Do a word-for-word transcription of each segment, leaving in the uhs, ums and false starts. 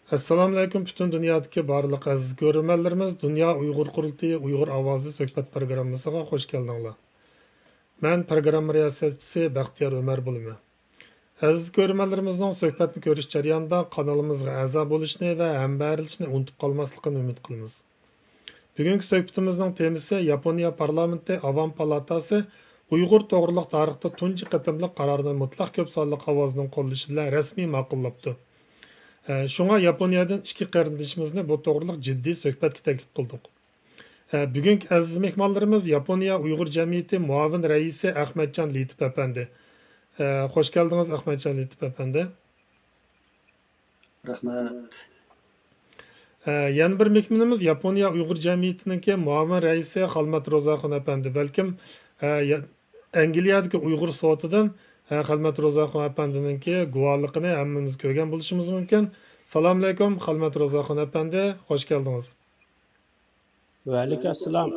ئەسسالامۇئەلەيكۇم، پۈتۈن دۇنيادىكى بارلىق ئەزىز كۆرۈرمەنلىرىمىز، دۇنيا ئۇيغۇر قۇرۇلتىيى ئۇيغۇر ئاۋازى سۆھبەت پروگراممىسىغا خوش كەلدىڭلار. مەن پروگرامما رىياسەتچىسى بەختىيار ئۆمەر بولىمەن. ئەزىز كۆرۈرمەنلىرىمىزنىڭ سۆھبەتنى كۆرۈش جەريانىدا قانىلىمىزغا ئەزا بولۇشنى ۋە ھەمبەھىرلىشىشنى ئۇنتۇپ قالماسلىقىنى ئۈمىد قىلىمىز. بۈگۈنكى سۆھبىتىمىزنىڭ تېمىسى ياپونىيە پارلامېنتى ئاۋام پالاتاسى ئۇيغۇر توغرىلىق تارىختا تۇنجى قېتىملىق قارارنى مۇتلەق كۆپ سانلىق ئاۋازنىڭ قوللىشى بىلەن رەسمىي ماقۇللاپتۇ. ئە، شۇڭا ياپونىيەدىن ئىككى قېرىندىشىمىزنى بۇ توغرىلىق جىددىي سۆھبەتكە تەكلىپ قىلدۇق. ئە، بۈگۈنكى ئەزىز مېھمانلىرىمىز ياپونىيە ئۇيغۇر جەمئىيىتى مۇئاۋىن رەئىسى ئەخمەتجان لېتىپ ئەپەندى. ئە، خوش كەلدىڭىز ئەخمەتجان لېتىپ ئەپەندى. رەھمەت. ئە، يەنە بىر مېھمىنىمىز ياپونىيە ئۇيغۇر جەمئىيىتىنىڭكى مۇئاۋىن رەئىسى خالمەت روزاخۇن ئەپەندى. بەلكىم، ئە، يا-، ئەنگلىيەدىكى ئۇيغۇر سوتىدىن، ئە، خالمەت روزاخۇن ئەپەندىنىڭكى گۇۋاھلىقىنى ھەممىمىز كۆرگەن بولۇشىمىز مۇمكىن. سالام ئەلەيكۇم، خالمەت روزاخۇن ئەپەندى، خوش كەلدىڭىز. ۋەئەلەيكۇم ئەسسالام.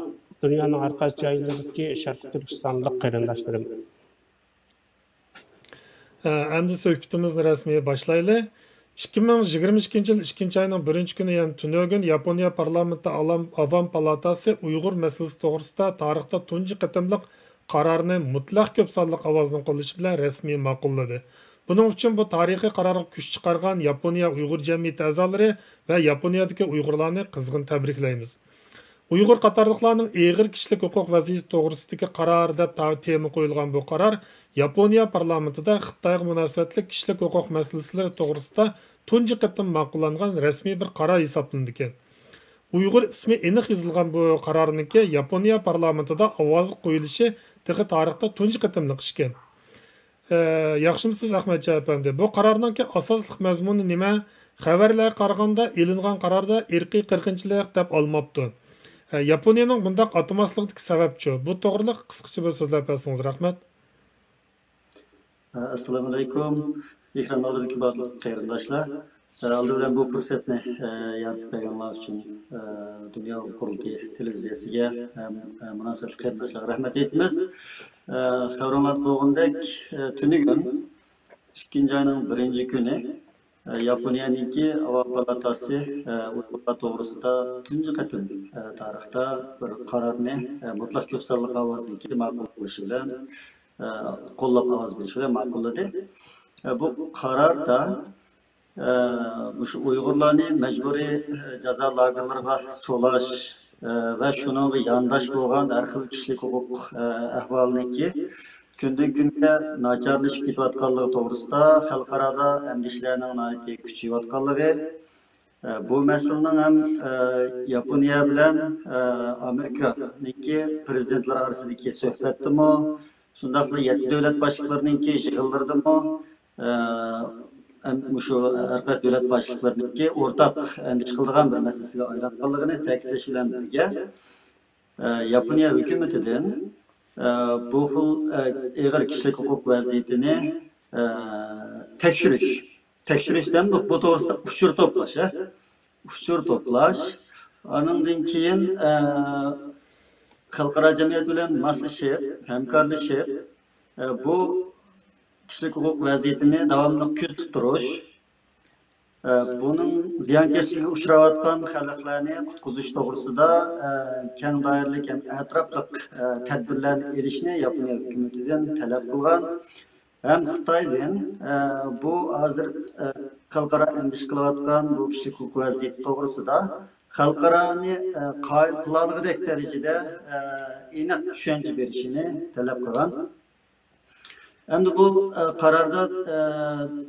دۇنيانىڭ ھەر قايسى جايلىرىدىكى شەرقىي تۈركىستانلىق قېرىنداشلىرىم. ئەمدى سۆھبىتىمىزنى رەسمىي باشلايلى. ئىككى مىڭ يىگىرمە ئىككىنچى يىل ئىككىنچى ئاينىڭ بىرىنچى كۈنى، يەنى تۈنۈگۈن ياپونىيە پارلامېنتى ئالام-، ئاۋام پالاتاسى ئۇيغۇر مەسىلىسى توغرىسىدا تارىختا تۇنجى قېتىملىق قارارنى مۇتلەق كۆپ سانلىق ئاۋازنىڭ قوللىشى بىلەن رەسمىي ماقۇللىدى. بۇنىڭ ئۈچۈن بۇ تارىخىي قارارغا كۈچ چىقارغان ياپونىيە ئۇيغۇر جەمئىيىتى ئەزالىرى ۋە ياپونىيەدىكى ئۇيغۇرلارنى قىزغىن تەبرىكلەيمىز. ئۇيغۇر قاتارلىقلارنىڭ ئېغىر كىشىلىك ھوقۇق ۋەزىيىتى توغرىسىدىكى قارار دەپ تا-، تېما قويۇلغان بۇ قارار ياپونىيە پارلامېنتىدا خىتايغا مۇناسىۋەتلىك كىشىلىك ھوقۇق مەسىلىسىلىرى توغرىسىدا تۇنجى قېتىم ماقۇللانغان رەسمىي بىر قارار ھېسابلىنىدىكەن. ئۇيغۇر ئىسمى ئېنىق يېزىلغان بۇ قارارنىڭكى ياپونىيە پارلامېنتىدا ئاۋازغا قويۇلۇشى تېخى تارىختا تۇنجى قېتىملىق ئىكەن. ئە، ياخشىمۇسىز ئەخمەتجان ئەپەندى؟ بۇ قارارنىڭكى ئاساسلىق مەزمۇنى نېمە؟ خەۋەرلەرگە قارىغاندا، ئېلىنغان قاراردا ئىرقىي قىرغىنچىلىق دەپ ئالماپتۇ. ئە، ياپونىيەنىڭ بۇنداق ئاتىماسلىقىدىكى سەۋەب چۇ؟ بۇ توغرىلىق قىسقىچە بىر سۆزلەپ بەرسىڭىز رەھمەت. ئەسسالامۇئەلەيكۇم. ئېكران ئالدىدىكى بارلىق قېرىنداشلار. ئالدى بىلەن بۇ پۇرسەتنى، ئە، يارىتىپ بەرگەنلەر ئۈچۈن، ئە، دۇنيا قۇرۇلتىيى تېلېۋىزىيەسىگە ھەم، ئە، مۇناسىۋەتلىك قېرىنداشلارغا رەھمەت ئېيتىمىز. ئە، خەۋىرىڭلاردا بولغىنىدەك، ئە، تۈنۈگۈن ئىككىنچى ئاينىڭ بىرىنچى كۈنى، ئە، ياپونىيەنىڭكى ئاۋام پالاتاسى، ئە، ئۇيغۇرلار توغرىسىدا تۇنجى قېتىم، ئە، تارىختا بىر قارارنى، ئە، مۇتلەق كۆپ سانلىق ئاۋازدىن كېيىن ماقۇل قىلىشى بىلەن، ئە، قوللاپ ئاۋاز بېرىش بىلەن ماقۇللىدى. ئە، بۇ قاراردا، ئە، مۇشۇ ئۇيغۇرلارنى مەجبۇرىي، ئە، جازا لاگېرلىرىغا سولاش، ئە، ۋە شۇنىڭغا يانداش بولغان ھەر خىل كىشىلىك ھوقۇق، ئە، ئەھۋالىنىڭكى كۈندىن كۈنگە ناچارلىشىپ كېتىۋاتقانلىقى توغرىسىدا خەلقئارادا ئەندىشىلەرنىڭ ناھايىتى كۈچىيىۋاتقانلىقى، ئە، بۇ مەسىلىنىڭ ھەم، ئە، ياپونىيە بىلەن، ئە، ئامېرىكانىڭكى پىرېزىدېنتلىرى ئارىسىدىكى سۆھبەتتىمۇ، شۇنداقلا يەتتە دۆلەت باشلىقلىرىنىڭكى يىغىنلىرىدىمۇ، ئە، ھەم مۇشۇ ھەر قايسى دۆلەت باشلىقلىرىنىڭكى ئورتاق ئەندىشە قىلىدىغان بىر مەسىلىسىگە ئايلانغانلىقىنى تەكىتلەش بىلەن بىرگە، ئە، ياپونىيە ھۆكۈمىتىدىن، ئە، بۇ خىل، ئە، ئېغىر كىشىلىك ھوقۇق ۋەزىيىتىنى، ئە، تەكشۈرۈش، تەكشۈرۈش دېمىدۇق، بۇ توغرىسىدا ئۇچۇر توپلاش، ئە، ئۇچۇر توپلاش، ئانىڭدىن كېيىن، ئە، خەلقئارا جەمئىيەت بىلەن ماسلىشىپ، ھەمكارلىشىپ، ئە، بۇ كىشىلىك ھوقۇق ۋەزىيىتىنى داۋاملىق كۆزىتىپ تۇرۇش، ئە، بۇنىڭ زىيانكەشلىكىگە ئۇچراۋاتقان خەلقلەرنى قۇتقۇزۇش توغرىسىدا، ئە، كەڭ دائىرىلىك ھەم ئەتراپلىق، ئە، تەدبىرلەرنى ئېلىشنى ياپونىيە ھۆكۈمىتىدىن تەلەپ قىلغان ھەم خىتايدىن، ئە، بۇ ھازىر، ئە، خەلقئارا ئەندىشە قىلىۋاتقان بۇ كىشىلىك ھوقۇق ۋەزىيىتى توغرىسىدا خەلقئارانى، ئە، قايىل قىلالىغۇدەك دەرىجىدە، ئە، ئېنىق چۈشەنچە بېرىشىنى تەلەپ قىلغان. ئەمدى بۇ، ئە، قاراردا، ئە،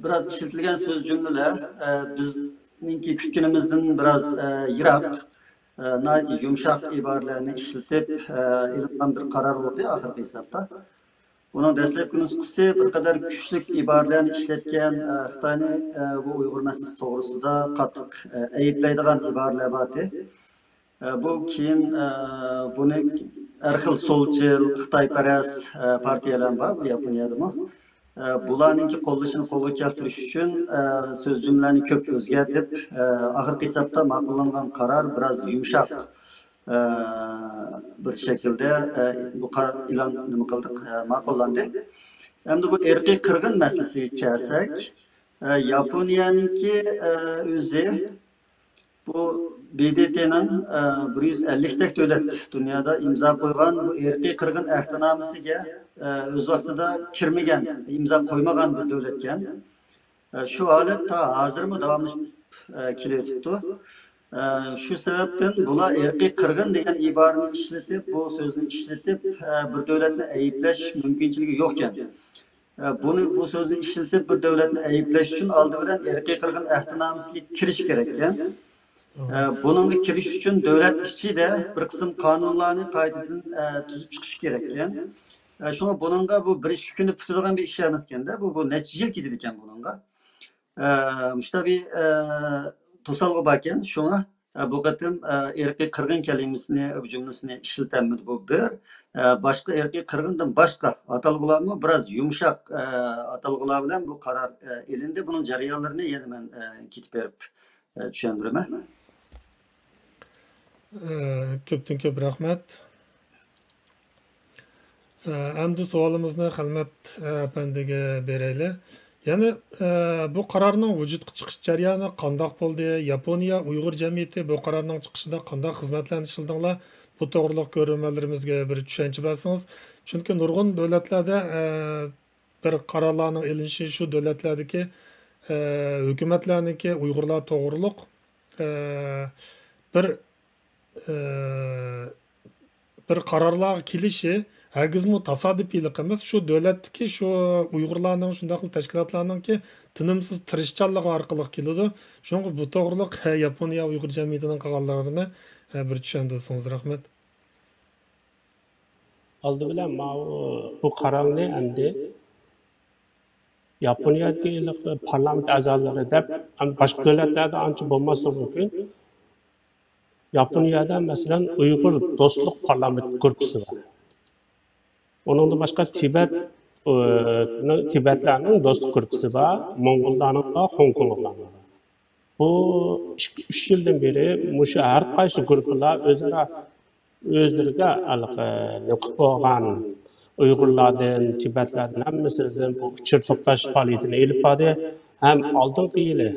بىراز ئىشلىتىلگەن سۆز جۈملىلەر، ئە، بىزنىڭكى كۈتكىنىمىزدىن بىراز، ئە، يىراق، ئە، ناھايىتى يۇمشاق ئىبارىلەرنى ئىشلىتىپ، ئە، ئېلىنغان بىر قارار بولدى ئاخىرقى ھېسابتا. بۇنىڭ دەسلەپكى نۇسخىسى بىر قەدەر كۈچلۈك ئىبارىلەرنى ئىشلەتكەن، ئە، خىتاينى، ئە، بۇ ئۇيغۇر مەسىلىسى توغرىسىدا قاتتىق، ئە، ئەيىبلەيدىغان ئىبارىلەر بار ئىدى. ئە، بۇ كېيىن، ئە، بۇنى ھەر خىل سولچىل، خىتايپەرەس، ئە، پارتىيەلەر بار بۇ ياپونىيەدىمۇ. ئە، بۇلارنىڭكى قوللىشىنى قولغا كەلتۈرۈش ئۈچۈن، ئە، سۆز جۈملىلەرنى كۆپ ئۆزگەرتىپ، ئە، ئاخىرقى ھېسابتا ماقۇللانغان قارار بىراز يۇمشاق، ئە، بىر شەكىلدە، ئە، بۇ قارار ئېلان نېمە قىلدۇق، ئە، ماقۇللاندى. ئەمدى بۇ ئىرقىي قىرغىن مەسىلىسىگە كەلسەك، ئە، ياپونىيەنىڭكى، ئە، ئۆزى بۇ ب د ت نىڭ، ئە، بىر يۈز ئەللىكتەك دۆلەت دۇنيادا ئىمزا قويغان بۇ ئىرقىي قىرغىن ئەھدىنامىسىگە، ئە، ئۆز ۋاقتىدا كىرمىگەن، ئىمزا قويمىغان بىر دۆلەتكەن. ئە، شۇ ھالەت تا ھازىرمۇ داۋاملىشىپ، ئە، كېلىۋېتىپتۇ. ئە، شۇ سەۋەبتىن بۇلار ئىرقىي قىرغىن دېگەن ئىبارىنى ئىشلىتىپ، بۇ سۆزنى ئىشلىتىپ، ئە، بىر دۆلەتنى ئەيىبلەش مۇمكىنچىلىكى يوقكەن. ئە، بۇنى، بۇ سۆزنى ئىشلىتىپ، بىر دۆلەتنى ئەيىبلەش ئۈچۈن ئالدى بىلەن ئىرقىي قىرغىن ئەھدىنامىسىگە كىرىش كېرەككەن. ئە، بۇنىڭغا كىرىش ئۈچۈن دۆلەت ئىچىدە بىر قىسىم قانۇنلارنى قايتىدىن، ئە، تۈزۈپ چىقىش كېرەككەن. ئە، شۇڭا بۇنىڭغا بۇ بىر ئىككى كۈندە پۈتىدىغان بىر ئىش ئەمەسكەندە، بۇ، بۇ نەچچە يىل كېتىدىكەن بۇنىڭغا. ئە، مۇشۇنداق بىر، ئە، توسالغۇ باركەن، شۇڭا، ئە، بۇ قېتىم، ئە، ئىرقىي قىرغىن كەلىمىسىنى، جۈملىسىنى ئىشلىتەلمىدى. بۇ بىر. ئە، باشقا ئىرقىي قىرغىندىن باشقا ئاتالغۇلارمۇ بىراز يۇمشاق، ئە، ئاتالغۇلار بىلەن بۇ قارار، ئە، ئېلىندى. بۇنىڭ جەريانلىرىنى يەنە مەن، ئە، كېتىپ بېرىپ، ئە، چۈشەندۈرىمەن. ئە، كۆپتىن كۆپ رەھمەت. ئە، ئەمدى سوئالىمىزنى خىلمەت، ئە، ئەپەندىگە بېرەيلى. يەنى، ئە، بۇ قارارنىڭ ۋۇجۇدقا چىقىش جەريانى قانداق بولدى؟ ياپونىيە ئۇيغۇر جەمئىيىتى بۇ قارارنىڭ چىقىشىدا قانداق خىزمەتلەرنى ئىشلىدىڭلار؟ بۇ توغرىلىق كۆرۈرمەنلىرىمىزگە بىر چۈشەنچە بەرسىڭىز. چۈنكى نۇرغۇن دۆلەتلەردە، ئە، بىر قارارلارنىڭ ئېلىنىشى شۇ دۆلەتلەردىكى، ئە، ھۆكۈمەتلەرنىڭكى ئۇيغۇرلار توغرۇلۇق، ئە، بىر، ئە، بىر قارارلارغا كېلىشى ھەرگىزمۇ تاسادىپىيلىق ئەمەس. شۇ دۆلەتتىكى شۇ ئۇيغۇرلارنىڭ، شۇنداقلا تەشكىلاتلارنىڭكى تىنىمسىز تىرىشچانلىقى ئارقىلىق كېلىدۇ. شۇڭا بۇ توغرۇلۇق ياپونىيە ئۇيغۇر جەمئىيىتىنىڭ قىلغانلىرىنى، ئە، بىر چۈشەندۈرسىڭىز رەھمەت. ئالدى بىلەن ماۋۇ، بۇ قارارنى ئەمدى ياپونىيەدىكى پارلامېنت ئەزالىرى دەپ، ئەمدى باشقا دۆلەتلەردە ئانچە بولماسلىقى مۇمكىن. ياپونىيەدە، مەسىلەن، ئۇيغۇر دوستلۇق پارلامېنت گۇرۇپپىسى بار. ئۇنىڭدىن باشقا تىبەت، ئى، نىڭ، تىبەتلەرنىڭ دوستلۇق گۇرۇپپىسى بار، موڭغۇللارنىڭ بار، خوڭكوڭلۇقلارنىڭ بار. بۇ ئىككى، ئۈچ يىلدىن بېرى مۇشۇ ھەر قايسى گۇرۇپپىلار ئۆزئارا، ئۆزلىرىگە ھېلىقى نېمە قىلىپ بولغان ئۇيغۇرلاردىن، تىبەتلەردىن ھەممىسىدىن بۇ ئۇچۇر توپلاش پائالىيىتىنى ئېلىپ باردى. ھەم ئالدىنقى يىلى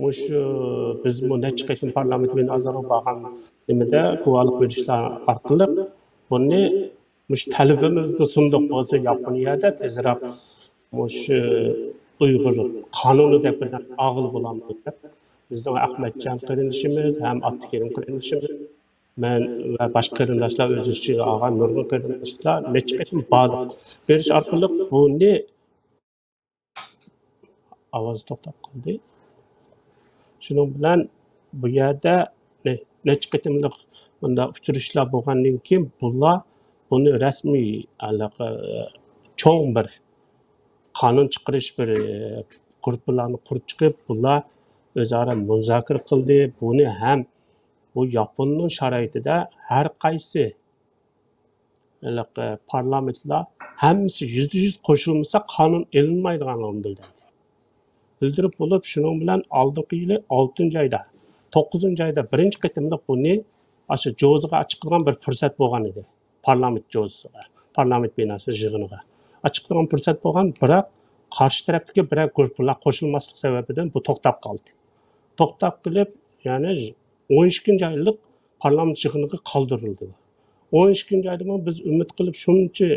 مۇشۇ بىزمۇ نەچچە قېتىم پارلامېنت بىنالىرىغا بارغان نېمىدە گۇۋاھلىق بېرىشلەر ئارقىلىق بۇنى مۇشۇ تەلىپىمىزنى سۇندۇق. بولسا ياپونىيەدە تېزرەك مۇشۇ ئۇيغۇر قانۇنى دەپ بىر ئالغىلى بولامدۇ دەپ، بىزنىڭ ئەخمەتجان قېرىندىشىمىز ھەم ئابدۇكېرىم قېرىندىشىمىز، مەن ۋە باشقا قېرىنداشلار، ئۆز ئىچىگە ئالغان نۇرغۇن قېرىنداشلار نەچچە قېتىم باردۇق. بېرىش ئارقىلىق بۇنى ئاۋاز توختاپ قالدى. شۇنىڭ بىلەن بۇ يەردە نە-، نەچچە قېتىملىق مۇنداق ئۇچرىشىشلار بولغاندىن كېيىن، بۇلار بۇنى رەسمىي ھېلىقى چوڭ بىر قانۇن چىقىرىش بىر گۇرۇپپىلارنى قۇرۇپ چىقىپ، بۇلار ئۆزئارا مۇزاكىرە قىلدى. بۇنى ھەم بۇ ياپوننىڭ شارائىتىدا ھەر قايسى ھېلىقى پارلامېنتلار ھەممىسى يۈزدە يۈز قوشۇلمىسا، قانۇن ئېلىنمايدىغانلىقىنى بىلدۈردى. بىلدۈرۈپ بولۇپ، شۇنىڭ بىلەن ئالدىنقى يىلى ئالتىنچى ئايدا، توققۇزىنچى ئايدا بىرىنچى قېتىملىق بۇنى ئاشۇ جوزىغا ئاچىقىدىغان بىر پۇرسەت بولغان ئىدى. پارلامېنت جوزىسىغا، پارلامېنت بىناسى يىغىنىغا ئاچىقىدىغان پۇرسەت بولغان، بىراق قارشى تەرەپتىكى بىرەر گۇرۇپپىلار قوشۇلماسلىق سەۋەبىدىن بۇ توختاپ قالدى. توختاپ قېلىپ، يەنى ئون ئىككىنچى ئايلىق پارلامېنت يىغىنىغا قالدۇرۇلدى. ئون ئىككىنچى ئايدىمۇ بىز ئۈمىد قىلىپ شۇنچە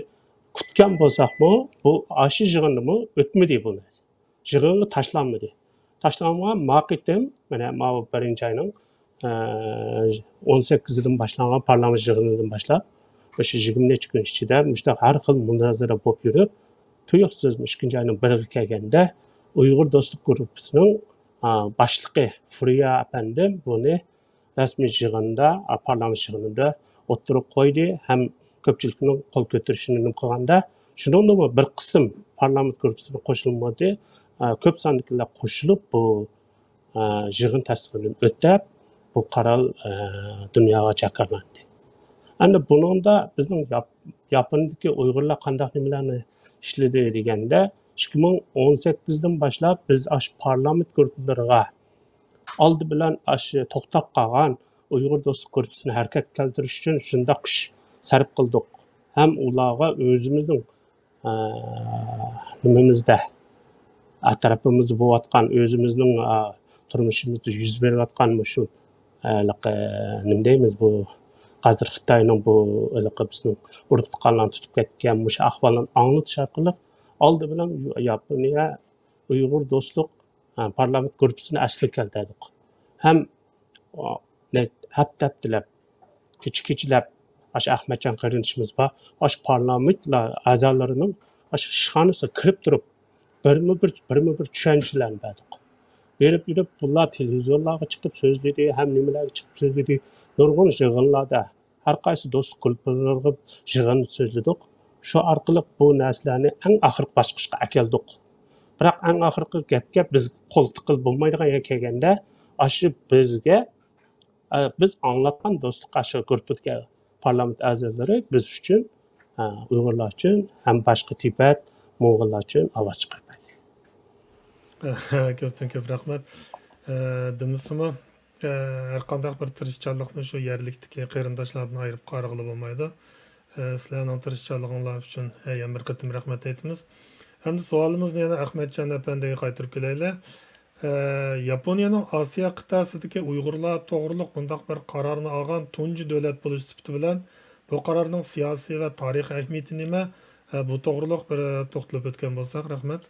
كۈتكەن بولساقمۇ، بۇ ئاشۇ يىغىندىمۇ ئۆتمىدى بۇ نەرسە. يىغىنغا تاشلانمىدى. تاشلانغان ما قېتىم، مانا ماۋۇ بىرىنچى ئاينىڭ، ئە، ئون سەككىزىدىن باشلانغان پارلامېنت يىغىنىدىن باشلاپ، مۇشۇ يىگىرمە نەچچە كۈن ئىچىدە مۇشۇنداق ھەر خىل مۇنازىرە بولۇپ يۈرۈپ، تۇيۇقسىز ئىككىنچى ئاينىڭ بىرىگە كەلگەندە، ئۇيغۇر دوستلۇق گۇرۇپپىسىنىڭ، ئا، باشلىقى فۇريا ئەپەندىم بۇنى رەسمىي يىغىندا، پارلامېنت يىغىنىدا ئوتتۇرىغا قويدى ھەم كۆپچىلىكنىڭ قول كۆتۈرۈشىنى نېمە قىلغاندا، شۇنىڭدىمۇ بىر قىسىم پارلامېنت گۇرۇپپىسىغا قوشۇلمىدى. كۆپ ساندىكىلەر قوشۇلۇپ، بۇ يىغىن تەستىقىدىن ئۆتۈپ، بۇ قارار دۇنياغا جاكارلاندى. ئەمدى بۇنىڭدا بىزنىڭ ياپ-، ياپونىيەدىكى ئۇيغۇرلار قانداق نېمىلەرنى ئىشلىدى دېگەندە، ئىككى مىڭ ئون سەككىزدىن باشلاپ بىز ئاشۇ پارلامېنت گۇرۇپپىلىرىغا ئالدى بىلەن ئاشۇ توختاپ قالغان ئۇيغۇر دوستلۇق گۇرۇپپىسىنى ھەرىكەتكە كەلتۈرۈش ئۈچۈن شۇنداق كۈچ سەرپ قىلدۇق. ھەم ئۇلارغا ئۆزىمىزنىڭ، ئە، نېمىمىزدە، ئەتراپىمىزدا بولۇۋاتقان، ئۆزىمىزنىڭ، ئا، تۇرمۇشىمىزدا يۈز بېرىۋاتقان مۇشۇ، ھېلىقى، نېمە دەيمىز، بۇ ھازىر خىتاينىڭ بۇ ھېلىقى بىزنىڭ ئۇرۇق تۇغقانلارنى تۇتۇپ كەتكەن مۇشۇ ئەھۋاللارنى ئاڭلىتىش ئارقىلىق ئالدى بىلەن ياپونىيە ئۇيغۇر دوستلۇق، ئا، پارلامېنت گۇرۇپپىسىنى ئەسلىگە كەلتۈردۇق. ھەم، ئا، نە-، ھەپتە ھەپتىلەپ، كېچە كېچىلەپ، ئاشۇ ئەخمەتجان قېرىندىشىمىز بار، ئاشۇ پارلامېنت ئەزالىرىنىڭ ئاشۇ ئىشخانىسىغا كىرىپ تۇرۇپ، بىرمۇ بىر، بىرمۇ بىر چۈشەنچىلەرنى بەردۇق. بېرىپ يۈرۈپ، بۇلار تېلېۋىزورلارغا چىقىپ سۆزلىدى، ھەم نېمىلەرگە چىقىپ سۆزلىدى. نۇرغۇن يىغىنلاردا، ھەر قايسى دوستلۇق گۇرۇپپىلىرىغا يىغىن سۆزلىدۇق. شۇ ئارقىلىق بۇ نەرسىلەرنى ئەڭ ئاخىرقى باسقۇچقا ئەكەلدۇق. بىراق ئەڭ ئاخىرقى گەپكە بىز قول تىقىپ بولمايدىغان يەرگە كەلگەندە، ئاشۇ بىزگە، ئە، بىز ئاڭلاتقان دوستلۇق ئاشۇ گۇرۇپپىدىكى پارلامېنت ئەزالىرى بىز ئۈچۈن، ئە، ئۇيغۇرلار ئۈچۈن ھەم باشقا تىبەت، موڭغۇللار ئۈچۈن ئاۋاز چىقىرىپ بەردى. كۆپتىن كۆپ رەھمەت. ئە، دېمىسىمۇ، ئە، ھەر قانداق بىر تىرىشچانلىقنى شۇ يەرلىكتىكى قېرىنداشلاردىن ئايرىپ قارىغىلى بولمايدۇ. ئە، سىلەرنىڭ تىرىشچانلىقىڭلار ئۈچۈن، ئە، يەنە بىر قېتىم رەھمەت ئېيتىمىز. ئەمدى سوئالىمىزنى يەنە ئەخمەتجان ئەپەندىگە قايتۇرۇپ كېلەيلى. ئە، ياپونىيەنىڭ ئاسىيا قىتئەسىدىكى ئۇيغۇرلار توغرۇلۇق بۇنداق بىر قارارنى ئالغان تۇنجى دۆلەت بولۇش سۈپىتى بىلەن بۇ قارارنىڭ سىياسىي ە، تارىخىي ئەھمىيىتى نېمە؟ ئە، بۇ توغرۇلۇق بىر، ئە، توختىلىپ ئۆتكەن بولساق، رەھمەت.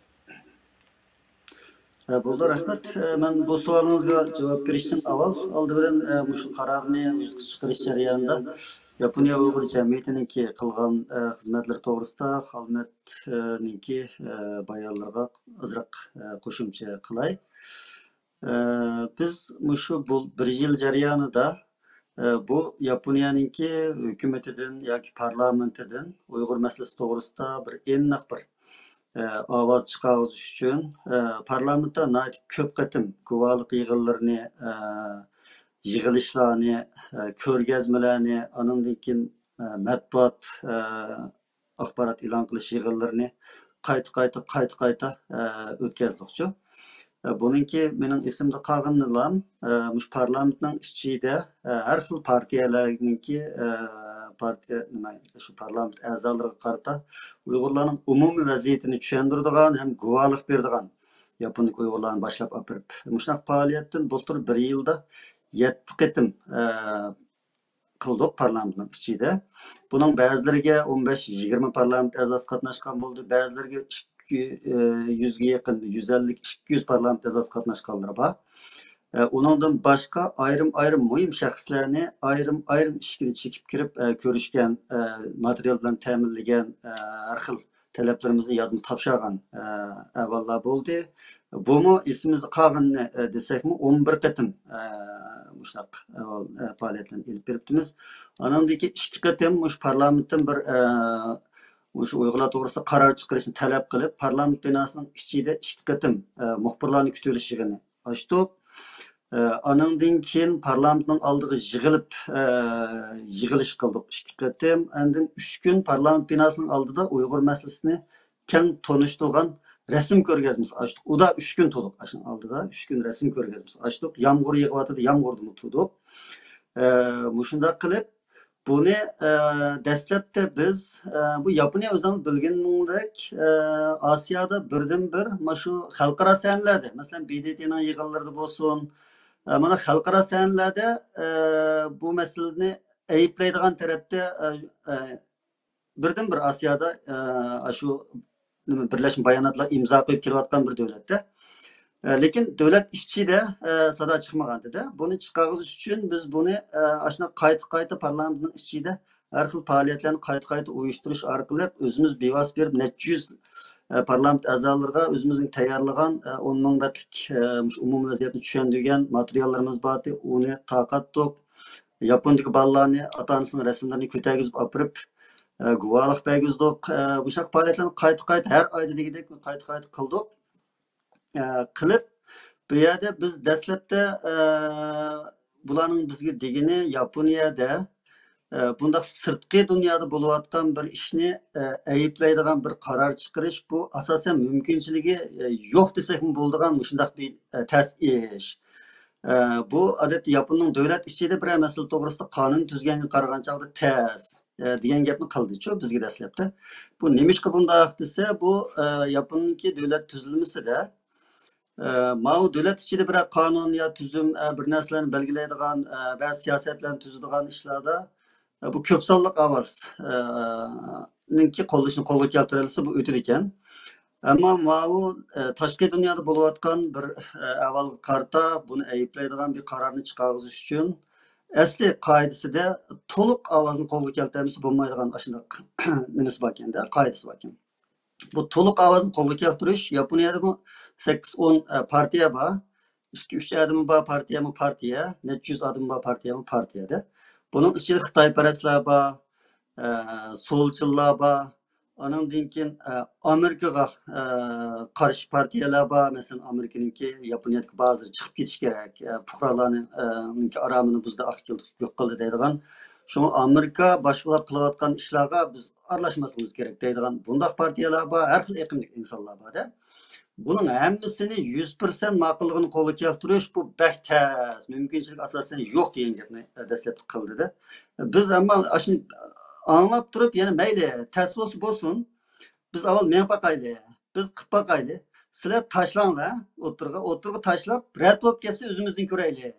ئە، بولدى، رەھمەت. ئە، مەن بۇ سوئالىڭىزغا جاۋاب بېرىشتىن ئاۋۋال، ئالدى بىلەن، ئە، مۇشۇ قارارنى ۋۇجۇدقا چىقىرىش جەريانىدا ياپونىيە ئۇيغۇر جەمئىيىتىنىڭكى قىلغان، ئە، خىزمەتلىرى توغرىسىدا خالمەتنىڭكى، ئە، بايانلىرىغا ئازراق، ئە، قوشۇمچە قىلاي. ئە، بىز مۇشۇ بۇ بىر يىل جەريانىدا، ئە، بۇ ياپونىيەنىڭكى ھۆكۈمىتىدىن ياكى پارلامېنتىدىن ئۇيغۇر مەسىلىسى توغرىسىدا بىر ئېنىق بىر، ئە، ئاۋاز چىقارغۇزۇش ئۈچۈن، ئە، پارلامېنتتا ناھايىتى كۆپ قېتىم گۇۋاھلىق يىغىنلىرىنى، ئە، يىغىلىشلارنى، ئە، كۆرگەزمىلەرنى، ئانىڭدىن كېيىن، ئە، مەتبۇئات، ئە، ئاخبارات ئېلان قىلىش يىغىنلىرىنى قايتا، قايتا، قايتا، قايتا، ئە، ئۆتكەزدۇقچۇ. ئە، بۇنىڭكى مېنىڭ ئېسىمدە قالغىنىلا، ئە، مۇشۇ پارلامېنتنىڭ ئىچىدە، ئە، ھەر خىل پارتىيەلەرنىڭكى، ئە، پارتىيە، نېمە، شۇ پارلامېنت ئەزالىرىغا قارىتا ئۇيغۇرلارنىڭ ئومۇمىي ۋەزىيىتىنى چۈشەندۈرىدىغان ھەم گۇۋاھلىق بېرىدىغان ياپوندىكى ئۇيغۇرلارنى باشلاپ ئاپىرىپ، مۇشۇنداق پائالىيەتتىن بۇلتۇر بىر يىلدا يەتتە قېتىم، ئە، قىلدۇق پارلامېنتنىڭ ئىچىدە. بۇنىڭ بەزىلىرىگە ئون بەش، يىگىرمە پارلامېنت ئەزاسى قاتناشقان بولدى، بەزىلىرىگە ئىككى، ئە، يۈزگە يېقىن، يۈز ئەللىك، ئىككى يۈز پارلامېنت ئەزاسى قاتناشقانلىرى بار. ئە، ئۇنىڭدىن باشقا ئايرىم-ئايرىم مۇھىم شەخسلەرنى ئايرىم-ئايرىم ئىشىكىنى چېكىپ كىرىپ، ئە، كۆرۈشكەن، ئە، ماتېرىيال بىلەن تەمىنلىگەن، ئە، ھەر خىل تەلەپلىرىمىزنى يازما تاپشۇرغان، ئە، ئەھۋاللار بولدى. بۇمۇ ئېسىمىزدە قالغىنىنى، ئە، دېسەكمۇ، ئون بىر قېتىم، ئە، مۇشۇنداق ئەھۋال، ئە، پائالىيەتلەرنى ئېلىپ بېرىپتىمىز. ئانىڭدىن كېيىن ئىككى قېتىم مۇشۇ پارلامېنتتىن بىر، ئە، مۇشۇ ئۇيغۇرلار توغرىسىدا قارار چىقىرىشنى تەلەپ قىلىپ، پارلامېنت بىناسىنىڭ ئىچىدە ئىككى قېتىم، ئە، مۇخبىرلارنى كۈتۈۋېلىش يىغىنى ئاچتۇق. ئە، ئانىڭدىن كېيىن پارلامېنتنىڭ ئالدىغا يىغىلىپ، ئە، يىغىلىش قىلدۇق ئىككى قېتىم. ئاندىن ئۈچ كۈن پارلامېنت بىناسىنىڭ ئالدىدا ئۇيغۇر مەسىلىسىنى كەڭ تونۇشتۇرغان رەسىم كۆرگەزمىسى ئاچتۇق. ئۇدا ئۈچ كۈن تۇردۇق ئاشۇنىڭ ئالدىدا. ئۈچ كۈن رەسىم كۆرگەزمىسى ئاچتۇق. يامغۇر يېغىۋاتىدۇ، يامغۇردىمۇ تۇردۇق. ئە، مۇشۇنداق قىلىپ، بۇنى، ئە، دەسلەپتە بىز، ئە، بۇ ياپونىيە ئۆزۈڭ بىلگىنىڭدەك، ئە، ئاسىيادا بىردىنبىر مانا شۇ خەلقئارا سەھنىلەردە، مەسىلەن، بى دى تىنىڭ يىغىنلىرىدا بولسۇن، ئە، مانا خەلقئارا سەھنىلەردە، ئە، بۇ مەسىلىنى ئەيىبلەيدىغان تەرەپتە، ئە، ئە، بىردىنبىر ئاسىيادا، ئە، ئاشۇ نېمە، بىرلەشمە باياناتلار ئىمزا قويۇپ كېلىۋاتقان بىر دۆلەتتە. ئە، لېكىن دۆلەت ئىچىدە، ئە، سادا چىقمىغانتىدە. بۇنى چىقارغۇزۇش ئۈچۈن بىز بۇنى، ئە، ئاشۇنداق قايتا-قايتا پارلامېنتنىڭ ئىچىدە ھەر خىل پائالىيەتلەرنى قايتا-قايتا ئۇيۇشتۇرۇش ئارقىلىق ئۆزىمىز بىۋاسىتە بېرىپ نەچچە يۈز، ئە، پارلامېنت ئەزالىرىغا ئۆزىمىزنىڭ تەييارلىغان، ئە، ئون مىڭ بەتلىك، ئە، مۇشۇ ئومۇمىي ۋەزىيەتنى چۈشەندۈرگەن ماتېرىياللىرىمىز بارتى، ئۇنى تارقاتتۇق. ياپوندىكى بالىلارنى ئاتا-ئانىسىنىڭ رەسىملىرىنى كۆتەرگۈزۈپ ئاپىرىپ، ئە، گۇۋاھلىق بەرگۈزدۇق. ئە، مۇشۇنداق پائالىيەتلەرنى قايتا-قايتا، ھەر ئايدا دېگۈدەك قايتا-قايتا قىلدۇق. ئە، قىلىپ، بۇ يەردە بىز دەسلەپتە، ئە، بۇلارنىڭ بىزگە دېگىنى ياپونىيەدە، ئە، بۇنداق سىرتقى دۇنيادا بولۇۋاتقان بىر ئىشنى، ئە، ئەيىبلەيدىغان بىر قارار چىقىرىش، بۇ ئاساسەن مۇمكىنچىلىكى، ئە، يوق دېسەكمۇ بولىدىغان مۇشۇنداق بىر، ئە، تەس ئىش. ئە، بۇ ئادەتتە ياپوننىڭ دۆلەت ئىچىدە بىرەر مەسىلە توغرىسىدا قانۇن تۈزگەنگە قارىغان چاغدا تەس، ئە، دېگەن گەپنى قىلدىچۇ بىزگە دەسلەپتە. بۇ نېمىشقا بۇنداق دېسە، بۇ، ئە، ياپوننىڭكى دۆلەت تۈزۈلمىسىدە، ئە، ماۋۇ دۆلەت ئىچىدە بىرەر قانۇن يا تۈزۈم، ئە، بىر نەرسىلەرنى بەلگىلەيدىغان، ئە، بەزى سىياسەتلەرنى تۈزىدىغان ئىشلاردا، ئە، بۇ كۆپ سانلىق ئاۋاز، ئە، نىڭكى قوللىشىنى قولغا كەلتۈرەلىسە، بۇ ئۆتىدىكەن. ئەمما ماۋۇ، ئە، تاشقى دۇنيادا بولۇۋاتقان بىر، ئە، ئەھۋالغا قارىتا بۇنى ئەيىبلەيدىغان بىر قارارنى چىقارغۇزۇش ئۈچۈن ئەسلى قائىدىسىدە تولۇق ئاۋازنى قولغا كەلتۈرمىسە بولمايدىغان ئاشۇنداق نېمىسى باركەن-دە، قائىدىسى باركەن. بۇ تولۇق ئاۋازنى قولغا كەلتۈرۈش ياپونىيەدىمۇ سەككىز ئون، ئە، پارتىيە بار. ئىككى ئۈچ ئادىمى بار پارتىيەمۇ پارتىيە، نەچچە يۈز ئادىمى بار پارتىيەمۇ پارتىيەدە. بۇنىڭ ئىچىدە خىتايپەرەسلەر بار، ئە، سولچىللار بار. ئانىڭدىن كېيىن، ئە، ئامېرىكىغا، ئە، قارشى پارتىيەلەر بار. مەسىلەن، ئامېرىكىنىڭكى ياپونىيەدىكى بازىرى چىقىپ كېتىش كېرەك، ئە، پۇقرالارنىڭ، ئە، نىڭكى ئارامىنى بۇزدى، ئاق يۇلتۇز يوق قىلدى دەيدىغان. شۇڭا ئامېرىكا باشقىلار قىلىۋاتقان ئىشلارغا بىز ئارىلاشماسلىقىمىز كېرەك دەيدىغان بۇنداق پارتىيەلەر بار، ھەر خىل ئېقىمدىكى ئىنسانلار بار-دە. بۇنىڭ ھەممىسىنى يۈز پىرسەنت ماقۇللۇقىنى قولغا كەلتۈرۈش، بۇ بەك تەس، مۇمكىنچىلىك ئاساسەن يوق دېگەن گەپنى دەسلەپتە قىلدى-دە. بىز ئەمما ئاشۇنى ئاڭلاپ تۇرۇپ، يەنە مەيلى، تەس بولسا بولسۇن، بىز ئاۋۋال مېڭىپ باقايلى، بىز قىلىپ باقايلى. سىلەر تاشلاڭلار ئوتتۇرىغا، ئوتتۇرىغا تاشلاپ، رەت بولۇپ كەتسە ئۆزىمىزدىن كۆرەيلى.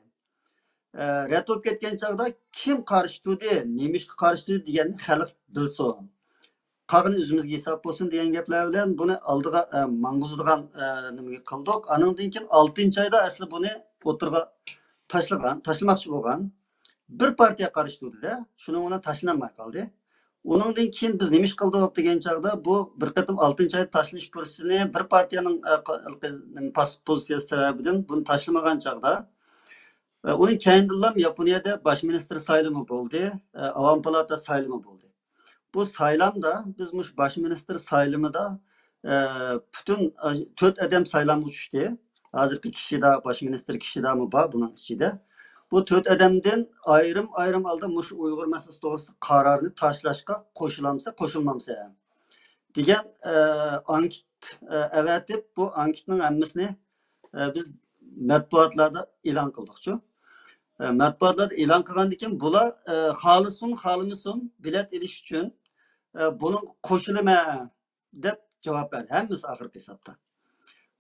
ئە، رەت بولۇپ كەتكەن چاغدا كىم قارشى تۇردى، نېمىشقا قارشى تۇردى دېگەننى خەلق بىلسۇن. قالغىنى ئۆزىمىزگە ھېساب بولسۇن دېگەن گەپلەر بىلەن بۇنى ئالدىغا، ئە، ماڭغۇزىدىغان، ئە، نېمىگە قىلدۇق. ئانىڭدىن كېيىن ئالتىنچى ئايدا ئەسلى بۇنى ئوتتۇرىغا تاشلىغان، تاشلىماقچى بولغان. بىر پارتىيە قارشى تۇردى-دە، شۇنىڭ بىلەن تاشلىنالماي قالدى. ئۇنىڭدىن كېيىن بىز نېمە ئىش قىلدۇق دېگەن چاغدا، بۇ بىر قېتىم ئالتىنچى ئايدا تاشلىنىش پۇرسىتىنى بىر پارتىيەنىڭ، ئە، قا-، قا-، پاسسىپ پوزىتسىيەسى سەۋەبىدىن بۇنى تاشلىمىغان چاغدا، ئە، ئۇنىڭ كەينىدىنلا ياپونىيەدە باش مىنىستىر سايلىمى بولدى، ئە، ئاۋام پالاتا سايلىمى بولدى. بۇ سايلامدا بىز مۇشۇ باش مىنىستىر سايلىمىدا، ئە، پۈتۈن، ئە، تۆت ئادەم سايلامغا چۈشتى. ھازىرقى كىشىدا، باش مىنىستىر كىشىدامۇ بار بۇنىڭ ئىچىدە. بۇ تۆت ئادەمدىن ئايرىم-ئايرىم ھالدا مۇشۇ ئۇيغۇر مەسىلىسى توغرىسىدا قارارنى تاشلاشقا قوشۇلامسەن، قوشۇلمامسەن دېگەن، ئە، ئانكېت، ئە، ئەۋەتىپ، بۇ ئانكېتنىڭ ھەممىسىنى، ئە، بىز مەتبۇئاتلاردا ئېلان قىلدۇقچۇ. ئە، مەتبۇئاتلاردا ئېلان قىلغاندىن كېيىن بۇلار، ئە، خالىسۇن، خالىمىسۇن بېلەت ئېلىش ئۈچۈن، ئە، بۇنىڭغا قوشۇلىمەن دەپ جاۋاب بەردى ھەممىسى ئاخىرقى ھېسابتا.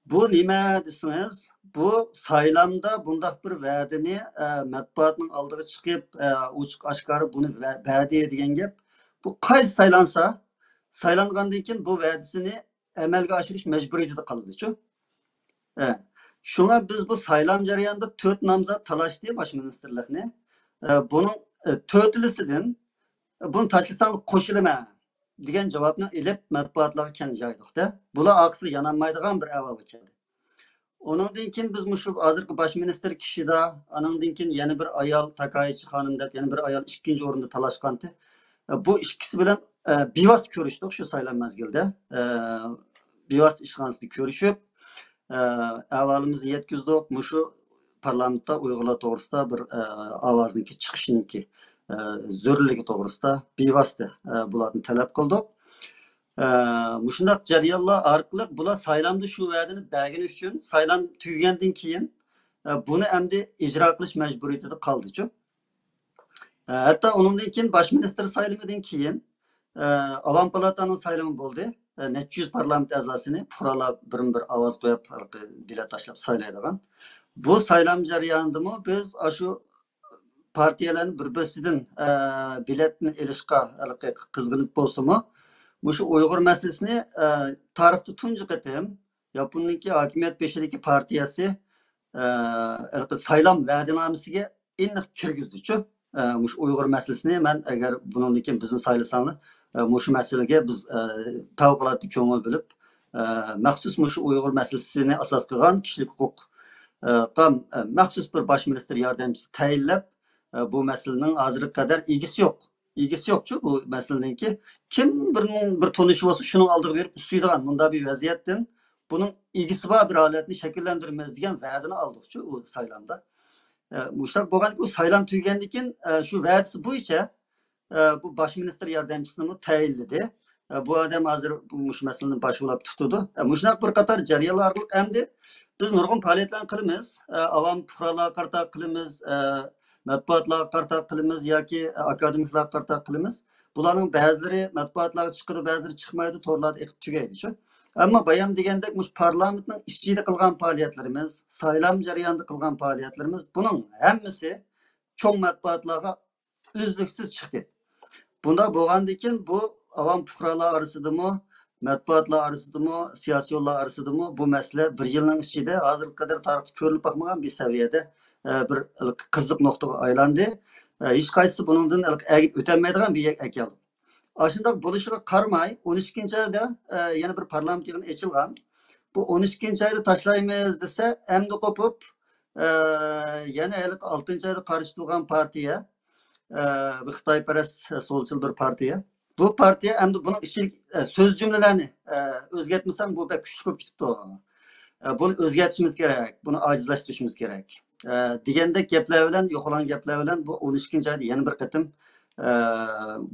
بۇ نېمە دېسىڭىز، بۇ سايلامدا بۇنداق بىر ۋەدىنى، ئە، مەتبۇئاتنىڭ ئالدىغا چىقىپ، ئە، ئوچۇق ئاشكارا بۇنى ۋە-، بەردى دېگەن گەپ. بۇ قايسى سايلانسا، سايلانغاندىن كېيىن بۇ ۋەدىسىنى ئەمەلگە ئاشۇرۇش مەجبۇرىيىتىدە قالىدۇچۇ. ئە، شۇڭا بىز بۇ سايلام جەريانىدا تۆت نامزات تالاشتى باش مىنىستىرلىقنى. ئە، بۇنىڭ، ئە، تۆتىلىسىدىن، بۇنى تاشلىساڭلار قوشۇلىمەن دېگەن جاۋابنى ئېلىپ، مەتبۇئاتلارغا كەڭ يايدۇق-دە. بۇلار ئارقىسىغا يانالمايدىغان بىر ئەھۋالغا كەلدى. ئۇنىڭدىن كېيىن بىز مۇشۇ ھازىرقى باش مىنىستىر كىشىدا، ئانىڭدىن كېيىن يەنە بىر ئايال، تاكايچى خانىم دەپ يەنە بىر ئايال ئىككىنچى ئورۇندا تالاشقانتى. بۇ ئىككىسى بىلەن، ئە، بىۋاسىتە كۆرۈشتۇق شۇ سايلام مەزگىلىدە. ئە، بىۋاسىتە ئىشخانىسىدا كۆرۈشۈپ، ئە، ئەھۋالىمىزنى يەتكۈزدۇق. مۇشۇ پارلامېنتتا ئۇيغۇرلار توغرىسىدا بىر، ئە، ئاۋازنىڭكى چىقىشىنىڭكى، ئە، زۆرۈرلۈكى توغرىسىدا بىۋاسىتە، ئە، بۇلاردىن تەلەپ قىلدۇق. ئە، مۇشۇنداق جەريانلار ئارقىلىق بۇلار سايلامدا شۇ ۋەدىنى بەرگىنى ئۈچۈن سايلام تۈگىگەندىن كېيىن، ئە، بۇنى ئەمدى ئىجرا قىلىش مەجبۇرىيىتىدە قالدىچۇ. ئە، ھەتتا ئۇنىڭدىن كېيىن باش مىنىستىر سايلىمىدىن كېيىن، ئە، ئاۋام پالاتانىڭ سايلىمى بولدى. ئە، نەچچە يۈز پارلامېنت ئەزاسىنى پۇقرالار بىرمۇ بىر ئاۋاز قويۇپ، ھېلىقى بېلەت تاشلاپ سايلايدىغان. بۇ سايلام جەريانىدىمۇ بىز ئاشۇ پارتىيەلەرنى بىر-بىرسىدىن، ئە، بېلەتنى ئېلىشقا ھېلىقى قىزغىنىپ بولسىمۇ، مۇشۇ ئۇيغۇر مەسىلىسىنى، ئە، تارىختا تۇنجى قېتىم ياپوننىڭكى ھاكىمىيەت بېشىدىكى پارتىيەسى، ئە، ھېلىقى سايلام ۋەدىنامىسىگە ئېنىق كىرگۈزدىچۇ. ئە، مۇشۇ ئۇيغۇر مەسىلىسىنى مەن ئەگەر بۇنىڭدىن كېيىن بىزنى سايلىساڭلار، ئە، مۇشۇ مەسىلىگە بىز، ئە، پەۋقۇلئاددە كۆڭۈل بۆلۈپ، ئە، مەخسۇس مۇشۇ ئۇيغۇر مەسىلىسىنى ئاساس قىلغان كىشىلىك ھوقۇق، ئە، قا-، ئە، مەخسۇس بىر باش مىنىستىر ياردەمچىسى تەيىنلەپ، ئە، بۇ مەسىلىنىڭ ھازىرغا قەدەر ئىگىسى يوق. ئىگىسى يوقچۇ بۇ مەسىلىنىڭكى. كىم بىرنىڭ بىر تونۇشى بولسا، شۇنىڭ ئالدىغا بېرىپ ئۈستىلەيدىغان مۇنداق بىر ۋەزىيەتتىن بۇنىڭ ئىگىسى بار بىر ھالەتنى شەكىللەندۈرىمىز دېگەن ۋەدىنى ئالدۇقچۇ ئۇ سايلامدا. ئە، مۇشۇنداق بولغاندىكىن، ئۇ سايلام تۈگىگەندىن كېيىن، ئە، شۇ ۋەدىسى بويىچە، ئە، بۇ باش مىنىستىر ياردەمچىسىنىمۇ تەيىنلىدى. ئە، بۇ ئادەم ھازىر بۇ، مۇشۇ مەسىلىنى باشلىۋاپ تۇتىدۇ. ئە، مۇشۇنداق بىر قاتار جەريانلار ئارقىلىق ئەمدى بىز نۇرغۇن پائالىيەتلەرنى قىلىمىز. ئە، ئاۋام پۇقرالارغا قارىتا قىلىمىز، ئە، مەتبۇئاتلارغا قارىتا قىلىمىز ياكى ئاكادېمىكلارغا قارىتا قىلىمىز. بۇلارنىڭ بەزىلىرى مەتبۇئاتلارغا چىقىدۇ، بەزىلىرى چىقمايدۇ، تورلاردا ئېقىپ تۈگەيدۇ شۇ. ئەمما بايام دېگەندەك، مۇشۇ پارلامېنتنىڭ ئىچىدە قىلغان پائالىيەتلىرىمىز، سايلام جەريانىدا قىلغان پائالىيەتلىرىمىز، بۇنىڭ ھەممىسى چوڭ مەتبۇئاتلارغا ئۈزلۈكسىز چىقتى. بۇنداق بولغاندىن كېيىن، بۇ ئاۋام پۇقرالار ئارىسىدىمۇ، مەتبۇئاتلار ئارىسىدىمۇ، سىياسىيونلار ئارىسىدىمۇ بۇ مەسىلە بىر يىلنىڭ ئىچىدە ھازىرغا قەدەر تارىختا كۆرۈلۈپ باقمىغان بىر سەۋىيەدە، ئە، بىر قىزىق نۇقتىغا ئايلاندى. ئە، ھېچقايسىسى بۇنىڭدىن ئەگىپ ئۆتەلمەيدىغان بىر يەرگە ئەكەلدى. ئاشۇنداق بولۇشىغا قارىماي، ئون ئىككىنچى ئايدا، ئە، يەنە بىر پارلامېنت يىغىنى ئېچىلغان. بۇ ئون ئىككىنچى ئايدا تاشلايمىز دېسە، ئەمدى قوپۇپ، ئە، يەنە ھېلىقى ئالتىنچى ئايدا قارشى تۇرغان پارتىيە، ئە، بۇ خىتايپەرەس، ئە، سولچىل بىر پارتىيە. بۇ پارتىيە ئەمدى بۇنىڭ ئىچىدىكى، ئە، سۆز جۈملىلەرنى، ئە، ئۆزگەرتمىسەڭ، بۇ بەك كۈچلۈك بولۇپ كېتىپتۇ. ئە، بۇنى ئۆزگەرتىشىمىز كېرەك، بۇنى ئاجىزلاشتۇرۇشىمىز كېرەك، ئە، دېگەندەك گەپلەر بىلەن، يوقىلىغان گەپلەر بىلەن بۇ ئون ئىككىنچى ئايدا يەنە بىر قېتىم، ئە،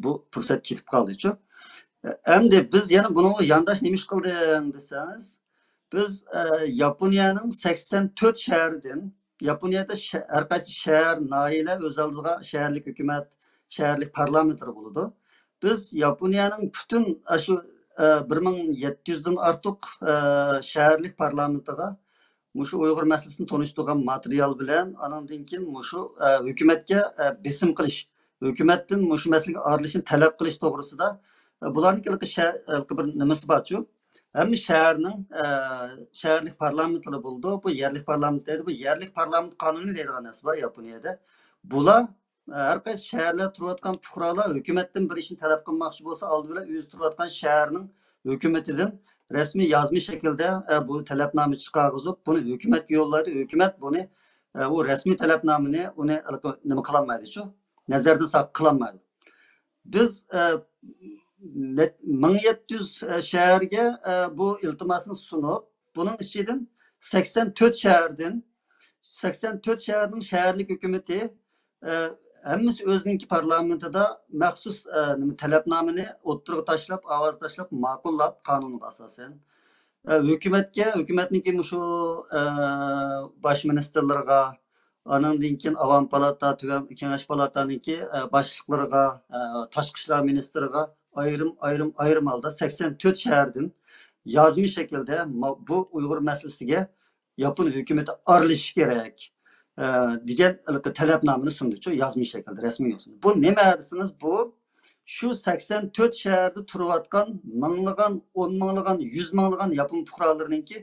بۇ پۇرسەت كېتىپ قالدىچۇ. ئە، ئەمدى بىز يەنە بۇنىڭغا يانداش نېمە ئىش قىلدىڭ دېسەڭىز، بىز، ئە، ياپونىيەنىڭ سەكسەن تۆت شەھىرىدىن، ياپونىيەدە شە-، ھەر قايسى شەھەر، ناھىيەلەر ئۆز ئالدىغا شەھەرلىك ھۆكۈمەت، شەھەرلىك پارلامېنتلىرى بولىدۇ. بىز ياپونىيەنىڭ پۈتۈن ئاشۇ، ئە، بىر مىڭ يەتتە يۈزدىن ئارتۇق، ئە، شەھەرلىك پارلامېنتىغا مۇشۇ ئۇيغۇر مەسىلىسىنى تونۇشتۇرغان ماتېرىيال بىلەن، ئانىڭدىن كېيىن مۇشۇ، ئە، ھۆكۈمەتكە، ئە، بېسىم قىلىش، ھۆكۈمەتتىن مۇشۇ مەسىلىگە ئارىلىشىشنى تەلەپ قىلىش توغرىسىدا، ئە، بۇلارنىڭكى ھېلىقى شە-، ھېلىقى بىر نېمىسى بارچۇ. ھەممە شەھەرنىڭ، ئە، شەھەرلىك پارلامېنتلىرى بولىدۇ. بۇ يەرلىك پارلامېنت دەيدۇ. بۇ يەرلىك پارلامېنت قانۇنى دەيدىغان نەرسە بار ياپونىيەدە. بۇلار، ئە، ھەر قايسى شەھەرلەردە تۇرۇۋاتقان پۇقرالار ھۆكۈمەتتىن بىر ئىشنى تەلەپ قىلماقچى بولسا، ئالدى بىلەن ئۆزى تۇرۇۋاتقان شەھەرنىڭ ھۆكۈمىتىدىن رەسمىي يازما شەكىلدە، ئە، بۇ تەلەپنامە چىقارغۇزۇپ، بۇنى ھۆكۈمەتكە يوللايدۇ. ھۆكۈمەت بۇنى، ئە، ئۇ رەسمىي تەلەپنامىنى ئۇنى نېمە قىلالمايدۇچۇ، نەزەردىن ساقىت قىلالمايدۇ. بىز، ئە، نەت-، مىڭ يەتتە يۈز شەھەرگە، ئە، بۇ ئىلتىماسنى سۇنۇپ، بۇنىڭ ئىچىدىن سەكسەن تۆت شەھەردىن، سەكسەن تۆت شەھەرنىڭ شەھەرلىك ھۆكۈمىتى، ئە، ھەممىسى ئۆزىنىڭكى پارلامېنتىدا مەخسۇس، ئە، نېمە، تەلەپنامىنى ئوتتۇرىغا تاشلاپ، ئاۋاز تاشلاپ، ماقۇللاپ، قانۇنغا ئاساسەن، ئە، ھۆكۈمەتكە، ھۆكۈمەتنىڭكى مۇشۇ، ئە، باش مىنىستىرلىرىغا، ئانىڭدىن كېيىن ئاۋام پالاتا، تۆۋەن كېڭەش پالاتانىڭكى، ئە، باشلىقلىرىغا، ئە، تاشقى ئىشلار مىنىستىرىغا ئايرىم، ئايرىم، ئايرىم ھالدا سەكسەن تۆت شەھەردىن يازما شەكىلدە ما-، بۇ ئۇيغۇر مەسىلىسىگە ياپون ھۆكۈمىتى ئارىلىشىشى كېرەك، ئە، دېگەن ھېلىقى تەلەپنامىنى سۇندىچۇ، يازما شەكىلدە، رەسمىي يولسىز. بۇ نېمە دېسىڭىز، بۇ شۇ سەكسەن تۆت شەھەردە تۇرۇۋاتقان مىڭلىغان، ئون مىڭلىغان، يۈز مىڭلىغان ياپون پۇقرالىرىنىڭكى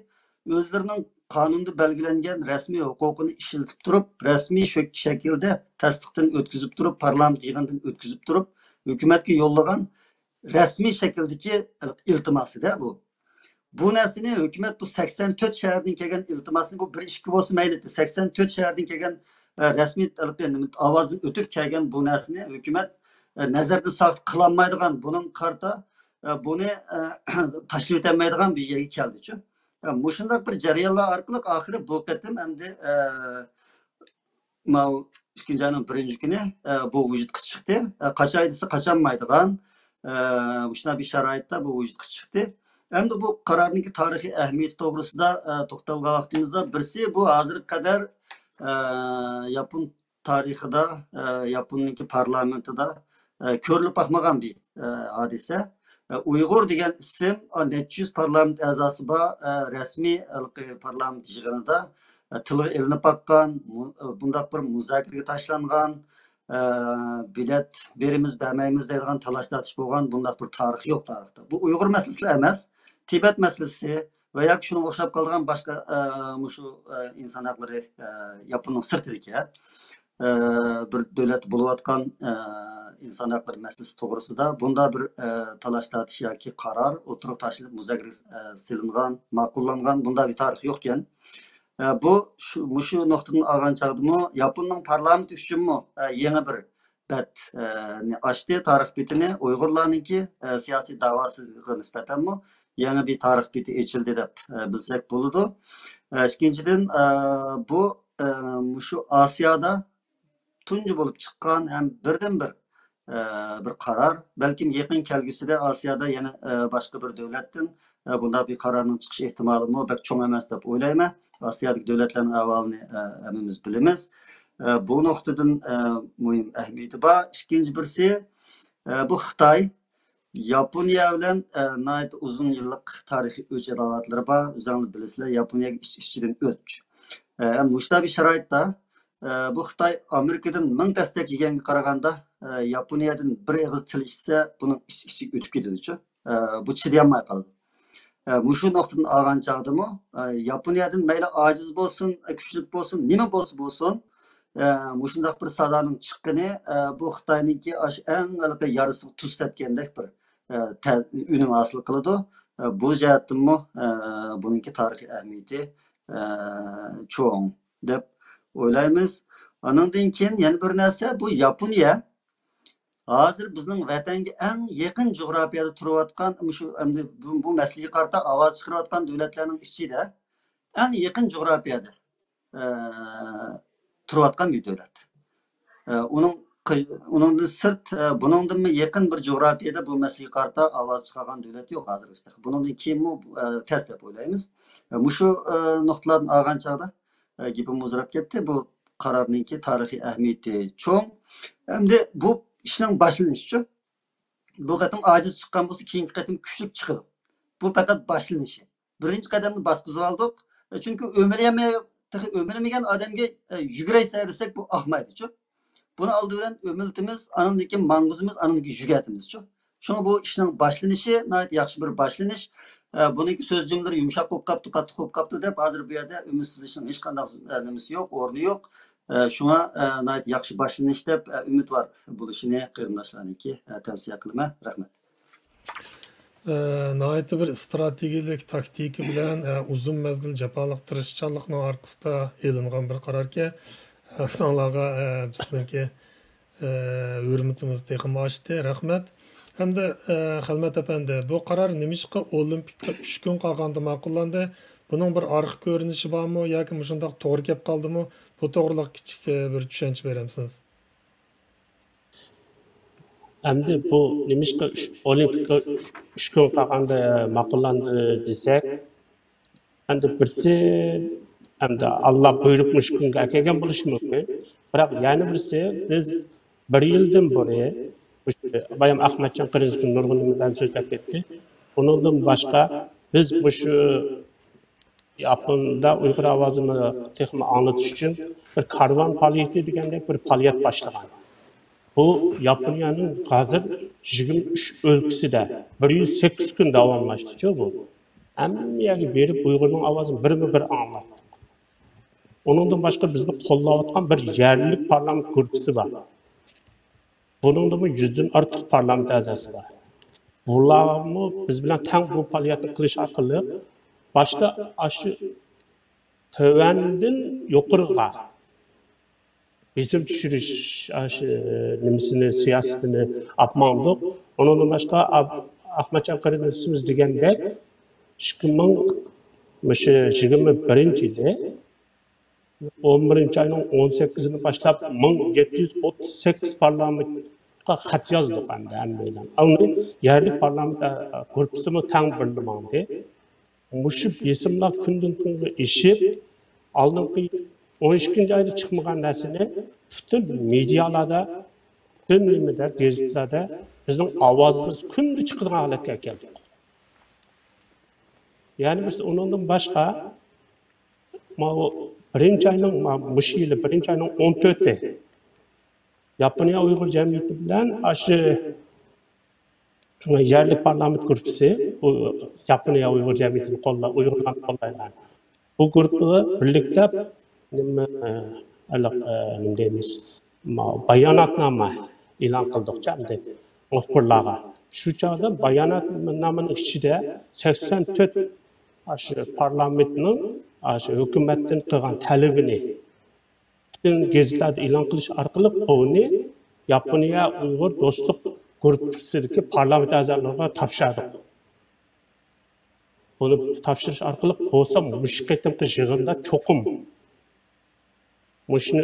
ئۆزلىرىنىڭ قانۇندا بەلگىلەنگەن رەسمىي ھوقۇقىنى ئىشلىتىپ تۇرۇپ، رەسمىي شۆ-، شەكىلدە تەستىقتىن ئۆتكۈزۈپ تۇرۇپ، پارلامېنت يىغىنىدىن ئۆتكۈزۈپ تۇرۇپ، ھۆكۈمەتكە يوللىغان رەسمىي شەكىلدىكى ئىلتىماسىدە بۇ. بۇ نەرسىنى ھۆكۈمەت بۇ سەكسەن تۆت شەھەردىن كەلگەن ئىلتىماسنى، بۇ بىر ئىككى بولسا مەيلى، سەكسەن تۆت شەھەردىن كەلگەن، ئە، رەسمىي ئاۋازدىن ئۆتۈپ كەلگەن بۇ نەرسىنى ھۆكۈمەت، ئە، نەزەردىن ساقىت قىلالمايدىغان، بۇنىڭغا قارىتا، ئە، بۇنى، ئە، تاشلىۋېتەلمەيدىغان بىر يەرگە كەلدىچۇ. ئە، مۇشۇنداق بىر جەريانلار ئارقىلىق ئاخىرى بۇ قېتىم ئەمدى، ئە، ماۋۇ ئىككىنچى ئاينىڭ بىرىنچى كۈنى، ئە، بۇ ۋۇجۇدقا چىقتى. ئە، قاچاي دېسە قاچالمايدىغان، ئە، مۇشۇنداق بىر شارائىتتا بۇ ۋۇجۇدقا چىقتى. ئەمدى بۇ قارارنىڭكى تارىخىي ئەھمىيىتى توغرىسىدا، ئە، توختالغان ۋاقتىمىزدا، بىرسى، بۇ ھازىرغا قەدەر، ئە، ياپون تارىخىدا، ئە، ياپوننىڭكى پارلامېنتىدا، ئە، كۆرۈلۈپ باقمىغان بىر، ئە، ھادىسە. ئە، ئۇيغۇر دېگەن ئىسىم، ئا، نەچچە يۈز پارلامېنت ئەزاسى بار، ئە، رەسمىي ھېلىقى پارلامېنت يىغىنىدا، ئە، تىلغا ئېلىنىپ باققان، مۇ-، ئە، بۇنداق بىر مۇزاكىرىگە تاشلانغان، ئە، بېلەت بېرىمىز، بەرمەيمىز دەيدىغان تالاش-تارتىش بولغان بۇنداق بىر تارىخ يوق تارىختا. بۇ ئۇيغۇر مەسىلىسىلا ئەمەس، تىبەت مەسىلىسى ۋە ياكى شۇنىڭغا ئوخشاپ قالىدىغان باشقا، ئە، مۇشۇ، ئە، ئىنسان ھەقلىرى، ئە، ياپوننىڭ سىرتىدىكى، ئە، بىر دۆلەتتە بولۇۋاتقان، ئە، ئىنسان ھەقلىرى مەسىلىسى توغرىسىدا بۇنداق بىر، ئە، تالاش-تارتىش ياكى قارار ئوتتۇرىغا تاشلىنىپ، مۇزاكىرە، ئە، سېلىنغان، ماقۇللانغان بۇنداق بىر تارىخ يوقكەن. ئە، بۇ شۇ، مۇشۇ نۇقتىدىن ئالغان چاغدىمۇ ياپوننىڭ پارلامېنتى ئۈچۈنمۇ، ئە، يېڭى بىر بەت، ئە، نى ئاچتى، تارىخ بېتىنى. ئۇيغۇرلارنىڭكى، ئە، سىياسىي داۋاسىغا نىسبەتەنمۇ يېڭى بىر تارىخ بېتى ئېچىلدى دەپ، ئە، بىلسەك بولىدۇ. ئە، ئىككىنچىدىن، ئە، بۇ، ئە، مۇشۇ ئاسىيادا تۇنجى بولۇپ چىققان ھەم بىردىنبىر، ئە، بىر قارار. بەلكىم يېقىن كەلگۈسىدە ئاسىيادا يەنە، ئە، باشقا بىر دۆلەتتىن، ئە، بۇنداق بىر قارارنىڭ چىقىش ئېھتىمالىمۇ بەك چوڭ ئەمەس دەپ ئويلايمەن. ئاسىيادىكى دۆلەتلەرنىڭ ئەھۋالىنى، ئە، ھەممىمىز بىلىمىز. ئە، بۇ نۇقتىدىن، ئە، مۇھىم ئەھمىيىتى بار. ئىككىنچى بىرسى، ئە، بۇ خىتاي. ياپونىيە بىلەن، ئە، ناھايىتى ئۇزۇن يىللىق تارىخىي ئۆچ-ئاداۋەتلىرى بار. ئۆزۈڭلار بىلىسىلەر، ياپونىيەگە ئىچ-ئىچىدىن ئۆچ. ئە، ھەم مۇشۇنداق بىر شارائىتتا، ئە، بۇ خىتاي ئامېرىكىدىن مىڭ تەستەك يېگەنگە قارىغاندا، ئە، ياپونىيەدىن بىر ئېغىز تىل ئىچسە، بۇنىڭ ئىچ-ئىچىگە ئۆتۈپ كېتىدىچۇ. ئە، بۇ چىدىيالماي قالىدۇ. ئە، مۇشۇ نۇقتىدىن ئالغان چاغدىمۇ، ئە، ياپونىيەدىن مەيلى ئاجىز بولسۇن، ئە، كۈچلۈك بولسۇن، نېمە بولسا بولسۇن، ئە، مۇشۇنداق بىر سادانىڭ چىققىنى، ئە، بۇ خىتاينىڭكى ئاشۇ ئەڭ ھېلىقى يارىسىغا تۇز سەپكەندەك بىر، ئە، تە-، ئۈنۈم ھاسىل قىلىدۇ. ئە، بۇ جەھەتتىنمۇ، ئە، بۇنىڭكى تارىخىي ئەھمىيىتى، ئە، چوڭ دەپ ئويلايمىز. ئانىڭدىن كېيىن يەنە بىر نەرسە، بۇ ياپونىيە ھازىر بىزنىڭ ۋەتەنگە ئەڭ يېقىن جۇغراپىيەدە تۇرۇۋاتقان، مۇشۇ ئەمدى بۇ، بۇ مەسىلىگە قارىتا ئاۋاز چىقىرىۋاتقان دۆلەتلەرنىڭ ئىچىدە ئەڭ يېقىن جۇغراپىيەدە، ئە، تۇرۇۋاتقان بىر دۆلەت. ئە، ئۇنىڭ قى-، ئۇنىڭدىن سىرت، ئە، بۇنىڭدىنمۇ يېقىن بىر جۇغراپىيەدە بۇ مەسىلىگە قارىتا ئاۋاز چىقارغان دۆلەت يوق ھازىر. بۇنىڭدىن كېيىنمۇ، ئە، تەس دەپ ئويلايمىز. ئە، مۇشۇ، ئە، نۇقتىلاردىن ئالغان چاغدا، ئە، گېپىم ئۇزىراپ كەتتى. بۇ قارارنىڭكى تارىخىي ئەھمىيىتى چوڭ. ئەمدى بۇ ئىشنىڭ باشلىنىشىچۇ. بۇ قېتىم ئاجىز چىققان بولسا، كېيىنكى قېتىم كۈچلۈك چىقىدۇ. بۇ پەقەت باشلىنىشى. بىرىنچى قەدەمنى باسقۇزۇۋالدۇق. چۈنكى ئۆمىلىيەلمەي-، تېخى ئۆمىلىمىگەن ئادەمگە، ئە، يۈگۈرەيسەن دېسەك، بۇ ئاقمايدۇچۇ. بۇنى ئالدى بىلەن ئۆمىلىتىمىز، ئانىڭدىن كېيىن ماڭغۇزىمىز، ئانىڭدىن كېيىن يۈگەتىمىزچۇ. شۇڭا بۇ ئىشنىڭ باشلىنىشى ناھايىتى ياخشى بىر باشلىنىش. ئە، بۇنىڭكى سۆز جۈملىلىرى يۇمشاق بولۇپ قاپتۇ، قاتتىق بولۇپ قاپتۇ دەپ، ھازىر بۇ يەردە ئۈمىدسىزلىشىشنىڭ ھېچقانداق، ئە، نېمىسى يوق، ئورنى يوق. ئە، شۇڭا، ئە، ناھايىتى ياخشى باشلىنىش دەپ، ئە، ئۈمىدۋار بولۇشىنى قېرىنداشلارنىڭكى، ئە، تەۋسىيە قىلىمەن. رەھمەت. ئە، ناھايىتى بىر ئىستراتېگىيەلىك تاكتىكا بىلەن، ئە، ئۇزۇن مەزگىل جاپالىق تىرىشچانلىقنىڭ ئارقىسىدا ئېلىنغان بىر قاراركەن. ئە، ئۇلارغا، ئە، بىزنىڭكى، ئە، ھۆرمىتىمىز تېخىمۇ ئاشتى. رەھمەت. ھەمدە، ئە، خەلمەت ئەپەندى، بۇ قارار نېمىشقا ئولىمپىكقا ئۈچ كۈن قالغاندا ماقۇللاندى؟ بۇنىڭ بىر ئارقا كۆرۈنۈشى بارمۇ ياكى مۇشۇنداق توغرا كەپ قالدىمۇ؟ بۇ توغرىلىق كىچىك، ئە، بىر چۈشەنچە بېرەمسىز؟ ئەمدى بۇ نېمىشقا ئۈچ، ئولىمپىكقا ئۈچ كۈن قالغاندا ماقۇللاندى دېسەك، ئەمدى بىرسى، ئەمدى ئاللا بۇيرۇپ مۇشۇ كۈنگە ئەكەلگەن بولۇشى مۇمكىن. بىراق يەنە بىرسى، بىز بىر يىلدىن بۇرۇن، مۇشۇ بايام ئەخمەتجان قېرىندىشىم نۇرغۇن نېمىلەرنى سۆزلەپ كەتتى. ئۇنىڭدىن باشقا، بىز مۇشۇ ياپوندا ئۇيغۇر ئاۋازىنى تېخىمۇ ئاڭلىتىش ئۈچۈن بىر كارۋان پائالىيىتى دېگەندەك بىر پائالىيەت باشلىغان. بۇ ياپونىيەنىڭ ھازىر يىگىرمە ئۈچ ئۆلكىسىدە بىر يۈز سەككىز كۈن داۋاملاشتىچۇ بۇ. ھەممە يەرگە بېرىپ ئۇيغۇرنىڭ ئاۋازىنى بىرمۇ بىر ئاڭلاتتۇق. ئۇنىڭدىن باشقا بىزنى قوللاۋاتقان بىر يەرلىك پارلامېنت گۇرۇپپىسى بار. بۇنىڭدىمۇ يۈزدىن ئارتۇق پارلامېنت ئەزاسى بار. بۇلارمۇ بىز بىلەن تەڭ بۇ پائالىيەتنى قىلىش ئارقىلىق باشتا ئاشۇ تۆۋەندىن يۇقىرىغا بېسىم چۈشۈرۈش، ئاشۇ نېمىسىنى، سىياسىتىنى ئاپماڭدۇق. ئۇنىڭدىن باشقا، ئاپ-، ئاخمەتجان قېرىندىشىمىز دېگەندەك، ئىككى مىڭ، مۇشۇ يىگىرمە بىرىنچى يىلى، ئون بىرىنچى ئاينىڭ ئون سەككىزىدىن باشلاپ، مىڭ يەتتە يۈز ئوتتۇز سەككىز پارلامېنتقا خەت يازدۇق ئەمدى ھەممەيلەن. ئۇنى يەرلىك پارلامېنت، ئە، گۇرۇپپىسىمۇ تەڭ بىرلە ماڭدى. مۇشۇ بېسىملار كۈندىن كۈنگە ئېشىپ، ئالدىنقى ئون ئىككىنچى ئايدا چىقمىغان نەرسىنى پۈتۈن مېدىيالاردا، پۈتۈن نېمىدە، گېزىتلەردە بىزنىڭ ئاۋازىمىز كۈندە چىقىدىغان ھالەتكە ئەكەلدۇق. يەنە بىرسى، ئۇنىڭدىن باشقا، ماۋۇ بىرىنچى ئاينىڭ، ما-، مۇشۇ يىلى بىرىنچى ئاينىڭ ئون تۆتى ياپونىيە ئۇيغۇر جەمئىيىتى بىلەن ئاشۇ يەرلىك پارلامېنت گۇرۇپپىسى، بۇ ياپونىيە ئۇيغۇر جەمئىيىتىنى قوللاپ، ئۇيغۇرلارنى قوللايدىغان بۇ گۇرۇپپا بىرلىكتە نېمە، ئە، ھېلىق، ئە، نېمە دەيمىز، ما-، باياناتنامە ئېلان قىلدۇقچە ئەمدى مۇخبىرلارغا. شۇ چاغدا باياناتنامىنىڭ ئىچىدە سەكسەن تۆت ئاشۇ پارلامېنتنىڭ ئاشۇ ھۆكۈمەتتىن قىلغان تەلىپىنى پۈتۈن گېزىتلەردە ئېلان قىلىش ئارقىلىق بۇنى ياپونىيە ئۇيغۇر دوستلۇق گۇرۇپپىسىدىكى پارلامېنت ئەزالىرىغا تاپشۇردۇق. بۇنى تاپشۇرۇش ئارقىلىق بولسا مۇشۇ قېتىمقى يىغىندا چوقۇم مۇشۇنى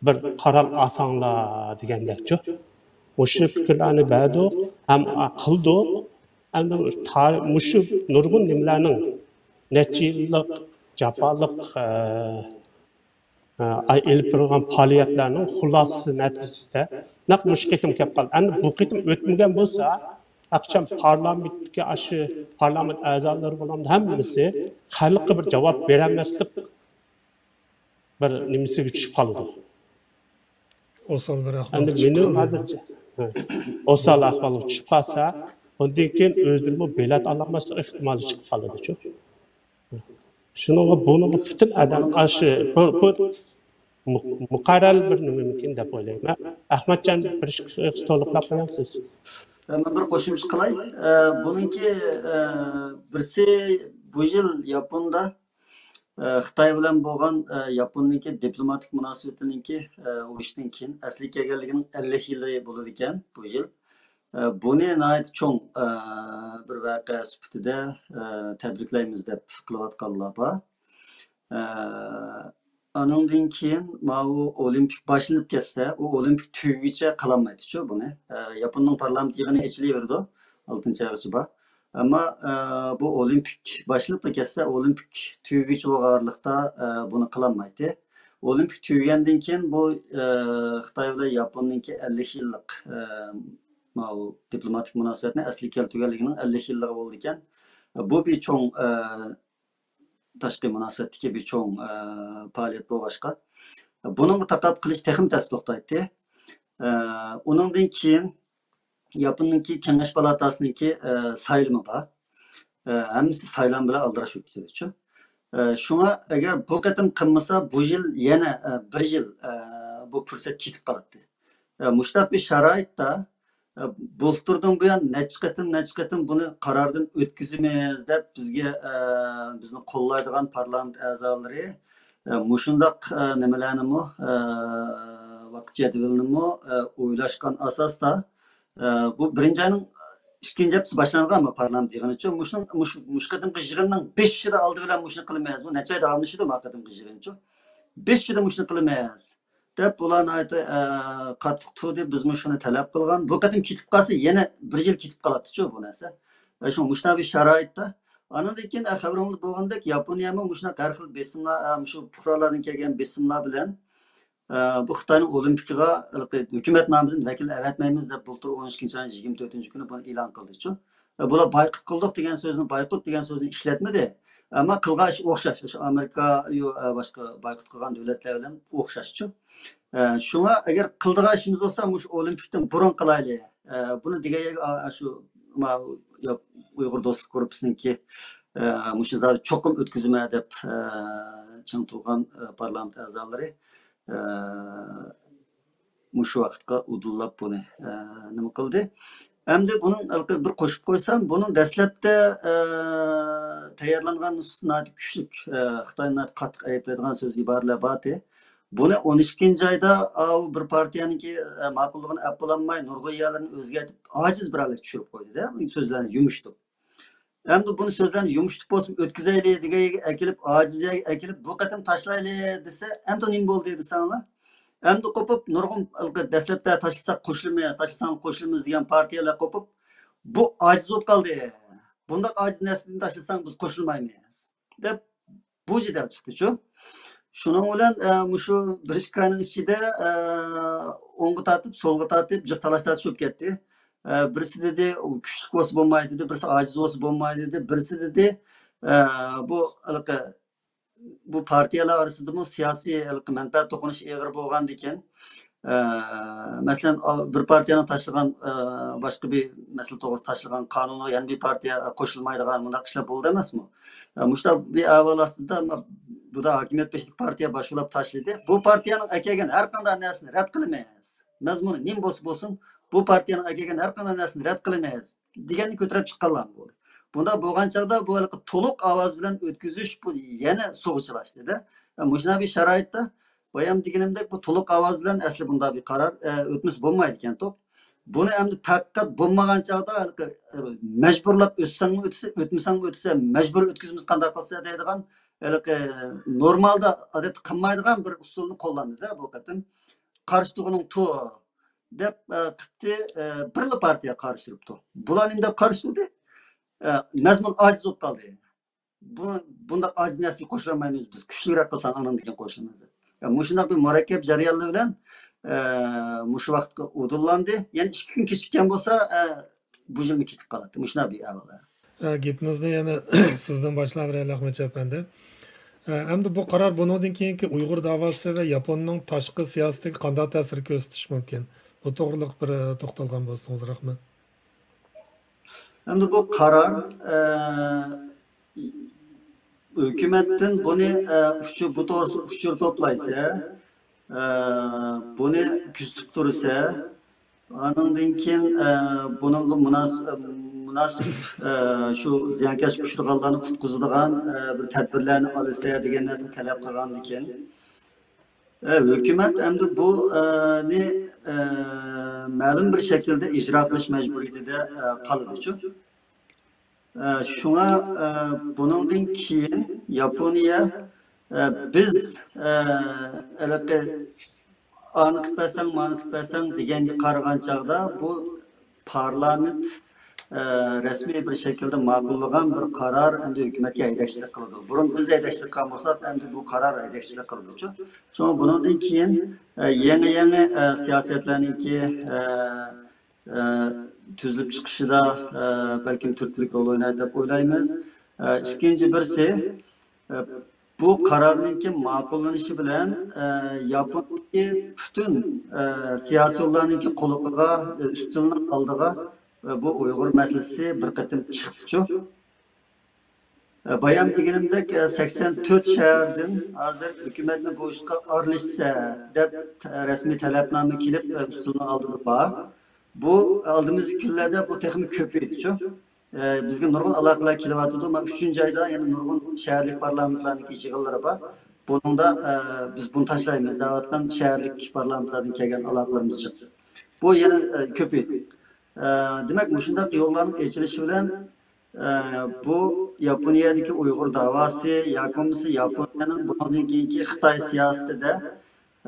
بىر قارار ئالساڭلار دېگەندەكچۇ. مۇشۇ پىكىرلەرنى بەردۇق ھەم قىلدۇق. ئەمدى تا-، مۇشۇ نۇرغۇن نېمىلەرنىڭ نەچچە يىللىق جاپالىق، ئە، ئە، ئېلىپ بېرىلغان پائالىيەتلەرنىڭ خۇلاسىسى نەتىجىسىدە نەق مۇشۇ قېتىم كەپ قالدى. ئەمدى بۇ قېتىم ئۆتمىگەن بولسا، ئاخشام پارلامېنتتىكى ئاشۇ پارلامېنت ئەزالىرى بولامدۇ، ھەممىسى خەلققە بىر جاۋاب بېرەلمەسلىك بىر نېمىسىگە چۈشۈپ قالىدۇ. ئوسال بىر ئەھۋالغا ئەمدى چۈشۈپ مېنىڭ قالىدۇ. ھازىرچە، ھە، ئوسال ئەھۋالغا چۈشۈپ قالسا، ئۇندىن كېيىن ئۆزلىرىمۇ بېلەت ئالالماسلىق ئېھتىمالى چىقىپ قالىدۇچۇ. شۇنىڭغا، بۇنىڭغا پۈتۈن ئادەم قارشى، بۇ، بۇ مۇ-، مۇقەررەر بىر نېمىمىكىن دەپ ئويلايمەن. ئەخمەتجان، بىر ئىككى سۆز تولۇقلاپ قويامسىز؟ مەن بىر قوشۇمچە قىلاي. ئە، بۇنىڭكى، ئە، بىرسى، بۇ يىل ياپوندا، ئە، خىتاي بىلەن بولغان، ئە، ياپوننىڭكى دىپلوماتىك مۇناسىۋىتىنىڭكى، ئە، ئۇرۇشتىن كېيىن ئەسلىگە كەلگەنلىكىنىڭ ئەللىك يىلى بولىدىكەن بۇ يىل. ئە، بۇنى ناھايىتى چوڭ، ئە، بىر ۋەقە سۈپىتىدە، ئە، تەبرىكلەيمىز دەپ قىلىۋاتقانلار بار. ئە، ئانىڭدىن كېيىن ماۋۇ ئولىمپىك باشلىنىپ كەتسە، ئۇ ئولىمپىك تۈگىگىچە قىلالمايدىچۇ بۇنى. ئە، ياپوننىڭ پارلامېنت يىغىنى ئېچىلىۋېرىدۇ، ئالتىنچى ئايغىچە بار. ئەمما، ئە، بۇ ئولىمپىك باشلىنىپلا كەتسە، ئولىمپىك تۈگىگىچە بولغانلىقتا، ئە، بۇنى قىلالمايتتى. ئولىمپىك تۈگىگەندىن كېيىن بۇ، ئە، خىتاي بىلەن ياپوننىڭكى ئەللىك يىللىق، ئە، ماۋۇ دىپلوماتىك مۇناسىۋەتنى ئەسلىگە كەلتۈرگەنلىكىنىڭ ئەللىك يىللىقى بولىدىكەن. بۇ بىر چوڭ، ئە، تاشقى مۇناسىۋەتتىكى بىر چوڭ، ئە، پائالىيەت بولغاچقا، بۇنىڭغا تاقابىل قىلىش تېخىمۇ تەس توختايتتى. ئە، ئۇنىڭدىن كېيىن ياپوننىڭكى كېڭەش پالاتاسىنىڭكى، ئە، سايلىمى بار. ئە، ھەممىسى سايلام بىلەن ئالدىراش بولۇپ كېتىدىچۇ. ئە، شۇڭا ئەگەر بۇ قېتىم قىلمىسا، بۇ يىل يەنە، ئە، بىر يىل، ئە، بۇ پۇرسەت كېتىپ قالاتتى. ئە، مۇشۇنداق بىر شارائىتتا، ئە، بۇلتۇردىن بۇيان نەچچە قېتىم، نەچچە قېتىم بۇنى قاراردىن ئۆتكۈزىمىز دەپ بىزگە، ئە، بىزنى قوللايدىغان پارلامېنت ئەزالىرى، ئە، مۇشۇنداق، ئە، نېمىلەرنىمۇ، ئە، ۋاقىت جەدۋىلىنىمۇ، ئە، ئويلاشقان ئاساستا، ئە، بۇ بىرىنچى ئاينىڭ ئىككىنچى ھەپتىسى باشلانغانمۇ پارلامېنت يىغىنىچۇ؟ مۇشۇنىڭ، مۇشۇ، مۇشۇ قېتىمقى يىغىننىڭ بېشىدا ئالدى بىلەن مۇشۇنى قىلىمىز. بۇ نەچچە ئاي داۋاملىشىدۇ ما قېتىمقى يىغىنچۇ؟ بېشىدا مۇشۇنى قىلىمىز دەپ، بۇلار ناھايىتى، ئە، قاتتىق تۇردى. بىزمۇ شۇنى تەلەپ قىلغان. بۇ قېتىم كېتىپ قالسا، يەنە بىر يىل كېتىپ قالاتتىچۇ بۇ نەرسە. ئە، شۇ مۇشۇنداق بىر شارائىتتا. ئانىڭدىن كېيىن، ئە، خەۋىرىڭلار بولغاندەك، ياپونىيەمۇ مۇشۇنداق ھەر خىل بېسىملار، ئە، مۇشۇ پۇقرالارنىڭ كەلگەن بېسىملار بىلەن، ئە، بۇ خىتاينىڭ ئولىمپىكىغا ھېلىقى ھۆكۈمەت نامىدىن ۋەكىل ئەۋەتمەيمىز دەپ، بۇلتۇر ئون ئىككىنچى ئاينىڭ يىگىرمە تۆتىنچى كۈنى بۇنى ئېلان قىلدىچۇ. ئە، بۇلار بايقۇت قىلدۇق دېگەن سۆزنى، بايقۇت دېگەن سۆزنى ئىشلەتمىدى. ئەمما قىلغان ئىشى ئوخشاش. شۇ ئامېرىكا، يو-، ئە، باشقا بايقۇت قىلغان دۆلەتلەر بىلەن ئوخشاشچۇ. ئە، شۇڭا ئەگەر قىلىدىغان ئىشىمىز بولسا، مۇشۇ ئولىمپىكتىن بۇرۇن قىلايلى. ئە، بۇنى دېگەن يەرگە، ئا، شۇ، ما-، يا-، ئۇيغۇر دوستلۇق گۇرۇپپىسىنىڭكى، ئە، مۇشۇ زادى چوقۇم ئۆتكۈزىمەن دەپ، ئە، چىڭ تۇرغان، ئە، پارلامېنت ئەزالىرى، ئە، مۇشۇ ۋاقىتقا ئۇدۇللاپ بۇنى، ئە، نېمە قىلدى. ئەمدى بۇنىڭ ھېلىقى بىر قوشۇپ قويسام، بۇنىڭ دەسلەپتە، ئە، تەييارلانغان نۇسخىسى ناھايىتى كۈچلۈك، ئە، خىتاينى ناھايىتى قاتتىق ئەيىبلەيدىغان سۆز ئىبارىلەر بارتى. بۇنى ئون ئىككىنچى ئايدا، ئاۋۇ بىر پارتىيەنىڭكى، ئە، ماقۇللۇقىنى ئەپ بولالماي، نۇرغۇن يەرلىرىنى ئۆزگەرتىپ، ئاجىز بىر ھالەتكە چۈشۈرۈپ قويدى-دە، بۇ سۆزلەرنى يۇمشىتىپ. ئەمدى بۇنى سۆزلەرنى يۇمشىتىپ بولسىمۇ ئۆتكۈزەيلى دېگەن يەرگە ئەكېلىپ، ئاجىز يەرگە ئەكېلىپ، بۇ قېتىم تاشلايلى دېسە، ئەمدى نېمە بولدى دېسەڭلار؟ ئەمدى قوپۇپ، نۇرغۇن ھېلىقى دەسلەپتە تاشلىساق قوشۇلىمىز، تاشلىساڭ قوشۇلىمىز دېگەن پارتىيەلەر قوپۇپ، بۇ ئاجىز بولۇپ قالدى. بۇنداق ئاجىز نەرسىدىن تاشلىساڭ بىز قوشۇلمايمىز دەپ بۇ جېدەل چىقتىچۇ. شۇنىڭ بىلەن، ئە، مۇشۇ بىر ئىككى ئاينىڭ ئىچىدە، ئە، ئوڭغا تارتىپ، سولغا تارتىپ، جىق تالاش تارتىش بولۇپ كەتتى. ئە، بىرسى دېدى، «ئۇ كۈچلۈك بولسا بولمايدۇ» دېدى، بىرسى، «ئاجىز بولسا بولمايدۇ» دېدى، بىرسى دېدى، ئە، بۇ ھېلىقى، بۇ پارتىيەلەر ئارىسىدىمۇ سىياسىي ھېلىقى مەنپەئەت توقۇنۇشى ئېغىر بولغاندىكىن، ئە، مەسىلەن، ئا-، بىر پارتىيەنىڭ تاشلىغان، ئە، باشقا بىر مەسىلە توغرىسىدا تاشلىغان قانۇنغا يەنە بىر پارتىيە قوشۇلمايدىغان مۇنداق ئىشلار بولدى ئەمەسمۇ؟ ئە، مۇشۇنداق بىر ئەھۋال ئاستىدا، ما-، بۇدا ھاكىمىيەت بېشىدىكى پارتىيە باشلىپ تاشلىدى. بۇ پارتىيەنىڭ ئەكەلگەن ھەر قانداق نەرسىنى رەت قىلىمىز. مەزمۇنى نېمە بولسا بولسۇن، بۇ پارتىيەنىڭ ئەكەلگەن ھەر قانداق نەرسىنى رەت قىلىمىز دېگەننى كۆتۈرۈپ چىققانلار بولدى. بۇنداق بولغان چاغدا بۇ ھېلىقى تولۇق ئاۋاز بىلەن ئۆتكۈزۈش بۇ يەنە سۇغا چىلاشتى-دە. مۇشۇنداق بىر شارائىتتا بايام دېگىنىمدەك، بۇ تولۇق ئاۋاز بىلەن ئەسلى بۇنداق بىر قارار، ئە، ئۆتمىسە بولمايدىكەنتۇق. بۇنى ئەمدى پەقەت بولمىغان چاغدا، ھېلىقى، ئە، مەجبۇرلاپ ئۆتسەڭمۇ ئۆتسە، ئۆتمىسەڭمۇ ئۆتسە، مەجبۇرىي ئۆتكۈزىمىز قانداق قىلسا دەيدىغان، ھېلىقى نورمالدا ئادەتتە قىلمايدىغان بىر ئۇسۇلنى قوللاندى-دە بۇ قېتىم. قارشى تۇرغىنىڭ تۇر دەپ، ئە، قىپتى، ئە، بىرلا پارتىيە قارشى تۇرۇپتۇ. بۇلار نېمە دەپ قارشى تۇردى؟ ئە، مەزمۇن ئاجىز بولۇپ قالدى. بۇ، بۇنداق ئاجىز نەرسىگە قوشۇلالمايمىز بىز، كۈچلۈكرەك قىلساڭ ئاندىن كېيىن قوشۇلىمىز دەپ. يا، مۇشۇنداق بىر مۇرەككەپ جەريانلار بىلەن، ئە، مۇشۇ ۋاقىتقا ئۇدۇللاندى. يەنە ئىككى كۈن كېچىككەن بولسا، ئە، بۇ يىلمۇ كېتىپ قالاتتى. مۇشۇنداق بىر ئەھۋال. ئە، گېپىمىزنى يەنە سىزدىن باشلاۋېرەيلى، ئەخمەتجان ئەپەندى. ئە، ئەمدى بۇ قارار بۇنىڭدىن كېيىنكى ئۇيغۇر داۋاسى ۋە ياپوننىڭ تاشقى سىياسىتىگە قانداق تەسىر كۆرسىتىشى مۇمكىن؟ بۇ توغرىلىق بىر، ئە، توختالغان بولسىڭىز، رەھمەت. ئەمدى بۇ قارار، ئە، ھۆكۈمەتتىن بۇنى، ئە، ئۇچۇر، بۇ توغرىسىدا ئۇچۇر توپلايسە، ئە، بۇنى كۆزىتىپ تۇرسا، ئانىڭدىن كېيىن، ئە، بۇنىڭغا مۇناس-، مۇناسىپ، ئە، شۇ زىيانكەشلىككە ئۇچرىغانلارنى قۇتقۇزىدىغان، ئە، بىر تەدبىرلەرنى ئالىسا دېگەن نەرسىنى تەلەپ قىلغاندىكىن، ئە، ھۆكۈمەت ئەمدى بۇ، ئە، نى، ئە، مەلۇم بىر شەكىلدە ئىجرا قىلىش مەجبۇرىيىتىدە، ئە، قالىدۇچۇ. ئە، شۇڭا، ئە، بۇنىڭدىن كېيىن ياپونىيە، ئە، بىز، ئە، ھېلىقى ئانى قىلىپ بەرسەڭ، مانى قىلىپ بەرسەڭ دېگەنگە قارىغان چاغدا بۇ پارلامېنت، ئە، رەسمىي بىر شەكىلدە ماقۇللىغان بىر قارار ئەمدى ھۆكۈمەتكە ھەيدەكچىلىك قىلىدۇ. بۇرۇن بىز ھەيدەكچىلىك قىلغان بولساق، ئەمدى بۇ قارار ھەيدەكچىلىك قىلىدۇچۇ. شۇڭا بۇنىڭدىن كېيىن، ئە، يېڭى-يېڭى، ئە، سىياسەتلەرنىڭكى، ئە، ئە، تۈزۈلۈپ چىقىشىدا، ئە، بەلكىم تۈرتكىلىك رول ئوينايدۇ دەپ ئويلايمىز. ئە، ئىككىنچى بىرسى، ئە، بۇ قارارنىڭكى ماقۇللىنىشى بىلەن، ئە، ياپوندىكى پۈتۈن، ئە، سىياسىيونلارنىڭكى قۇلىقىغا، ئە، ئۈستىلىنىڭ ئالدىغا، ئە، بۇ ئۇيغۇر مەسىلىسى بىر قېتىم چىقتىچۇ. ئە، بايام دېگىنىمدەك، ئە، سەكسەن تۆت شەھەردىن ھازىر ھۆكۈمەتنى بۇ ئىشقا ئارىلىشسە دەپ رەسمىي تەلەپنامە كېلىپ، ئە، ئۈستىلىنىڭ ئالدىدا بار. بۇ ئالدىمىزدىكى كۈنلەردە بۇ تېخىمۇ كۆپىيىدىچۇ. ئە، بىزگە نۇرغۇن ئالاقىلەر كېلىۋاتىدۇ. مانا ئۈچىنچى ئايدا يەنە نۇرغۇن شەھەرلىك پارلامېنتلارنىڭكى يىغىنلىرى بار. بۇنىڭدا، ئە، بىز بۇنى تاشلايمىز دەۋاتقان شەھەرلىك پارلامېنتلاردىن كەلگەن ئالاقىلىرىمىز جىق. بۇ يەنە، ئە، كۆپىيىدۇ. ئە، دېمەك، مۇشۇنداق يوللارنىڭ ئېچىلىشى بىلەن، ئە، بۇ ياپونىيەدىكى ئۇيغۇر داۋاسى ياكى بولمىسا ياپونىيەنىڭ بۇنىڭدىن كېيىنكى خىتاي سىياسىتىدە،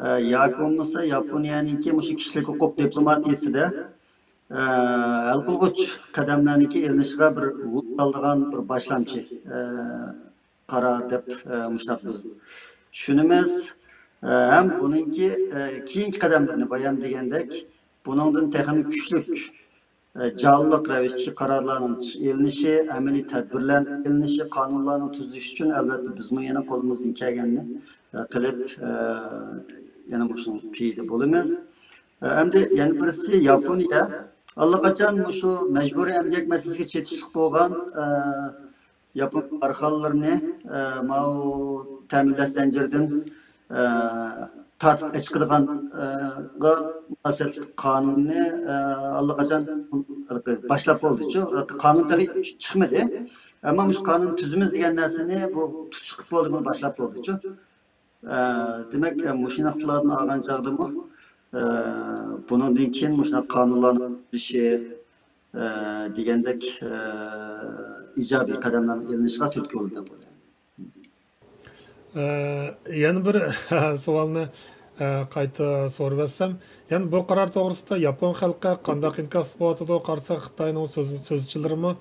ئە، ياكى بولمىسا ياپونىيەنىڭكى مۇشۇ كىشىلىك ھوقۇق دىپلوماتىيىسىدە، ئە، ھەل قىلغۇچ قەدەملەرنىڭكى ئېلىنىشىغا بىر ئۇل سالىدىغان بىر باشلامچى، ئە، قارار دەپ، ئە، مۇشۇنداق بىز چۈشىنىمىز. ئە، ھەم بۇنىڭكى، ئە، كېيىنكى قەدەملىرىنى بايام دېگەندەك، بۇنىڭدىن تېخىمۇ كۈچلۈك، ئە، جانلىق رەۋىشتىكى قارارلارنىڭ ئېلىنىشى، ئەمەلىي تەدبىرلەرنىڭ ئېلىنىشى، قانۇنلارنىڭ تۈزۈلۈشى ئۈچۈن، ئەلۋەتتە، بىزمۇ يەنە قولىمىزدىن كەلگەننى، ئە، قىلىپ، ئە، يەنە مۇشۇنىڭ پېيىدە بولىمىز. ئە، ئەمدى يەنە بىرسى ياپونىيە. ئاللىقاچان مۇشۇ مەجبۇرىي ئەمگەك مەسىلىسىگە چېتىشلىق بولغان، ئە، ياپون كارخانىلىرىنى، ئە، ماۋۇ تەمىنلەش زەنجىرىدىن، ئە، تارتىپ ئەچىقىدىغانغا مۇناسىۋەتلىك قانۇننى، ئە، ئاللىقاچان باشلاپ بولدىچۇ. قانۇن تېخى چىقمىدى. ئەمما مۇشۇ قانۇن تۈزىمىز دېگەن نەرسىنى بۇ تۇتۇش قىلىپ بولدى، بۇنى باشلاپ بولدىچۇ. ئە، دېمەك، ئە، مۇشۇ نۇقتىلاردىن ئالغان چاغدىمۇ، ئە، بۇنىڭدىن كېيىن مۇشۇنداق قانۇنلارنىڭ تۈزۈلۈشى، ئە، دېگەندەك، ئە، ئىجابىي قەدەملەرنىڭ ئېلىنىشىغا تۈرتكە بولىدۇ دەپ ئويلايمەن. ئە، يەنە بىر سوئالنى، ئە، قايتا سورىۋەتسەم، يەنى بۇ قارار توغرىسىدا ياپون خەلقى قانداق ئىنكاس قىلىۋاتىدۇ؟ قارىساق، خىتاينىڭ سۆز-، سۆزچىلىرىمۇ،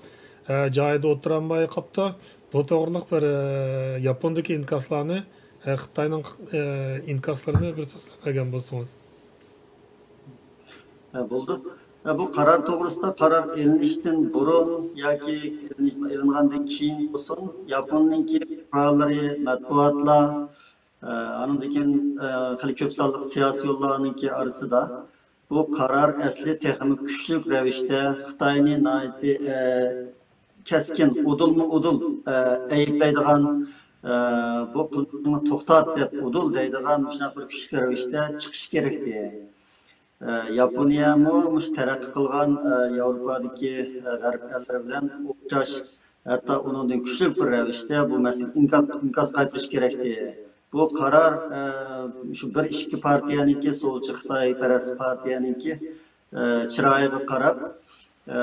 ئە، جايىدا ئولتۇرالماي قاپتۇ. بۇ توغرىلىق بىر، ئە، ياپوندىكى ئىنكاسلارنى، ئە، خىتاينىڭ، ئە، ئىنكاسلىرىنى بىر سۆزلەپ بەرگەن بولسىڭىز. ھە، بولدى. ھە، بۇ قارار توغرىسىدا قارار ئېلىنىشتىن بۇرۇن ياكى ئېلىنىش-، ئېلىنغاندىن كېيىن بولسۇن، ياپوننىڭكى پۇقرالىرى، مەتبۇئاتلار، ئە، ئانىڭدىن كېيىن، ئە، خېلى كۆپ سانلىق سىياسىيونلارنىڭكى ئارىسىدا بۇ قارار ئەسلى تېخىمۇ كۈچلۈك رەۋىشتە خىتاينى ناھايىتى، ئە، كەسكىن، ئۇدۇلمۇ ئۇدۇل، ئە، ئەيىبلەيدىغان، ئە، بۇ قىلمىشىڭنى توختات دەپ ئۇدۇل دەيدىغان مۇشۇنداق بىر كۈچلۈك رەۋىشتە چىقىشى كېرەكتى. ئە، ياپونىيەمۇ مۇشۇ تەرەققىي قىلغان، ئە، ياۋروپادىكى، ئە، غەرب ئەللىرى بىلەن ئوخشاش، ھەتتا ئۇنىڭدىن كۈچلۈك بىر رەۋىشتە بۇ مەسىلىگە ئىنكاس، ئىنكاس قايتۇرۇش كېرەكتى. بۇ قارار، ئە، شۇ بىر ئىككى پارتىيەنىڭكى، سولچى خىتايپەرەس پارتىيەنىڭكى، ئە، چىرايىغا قاراپ، ئە،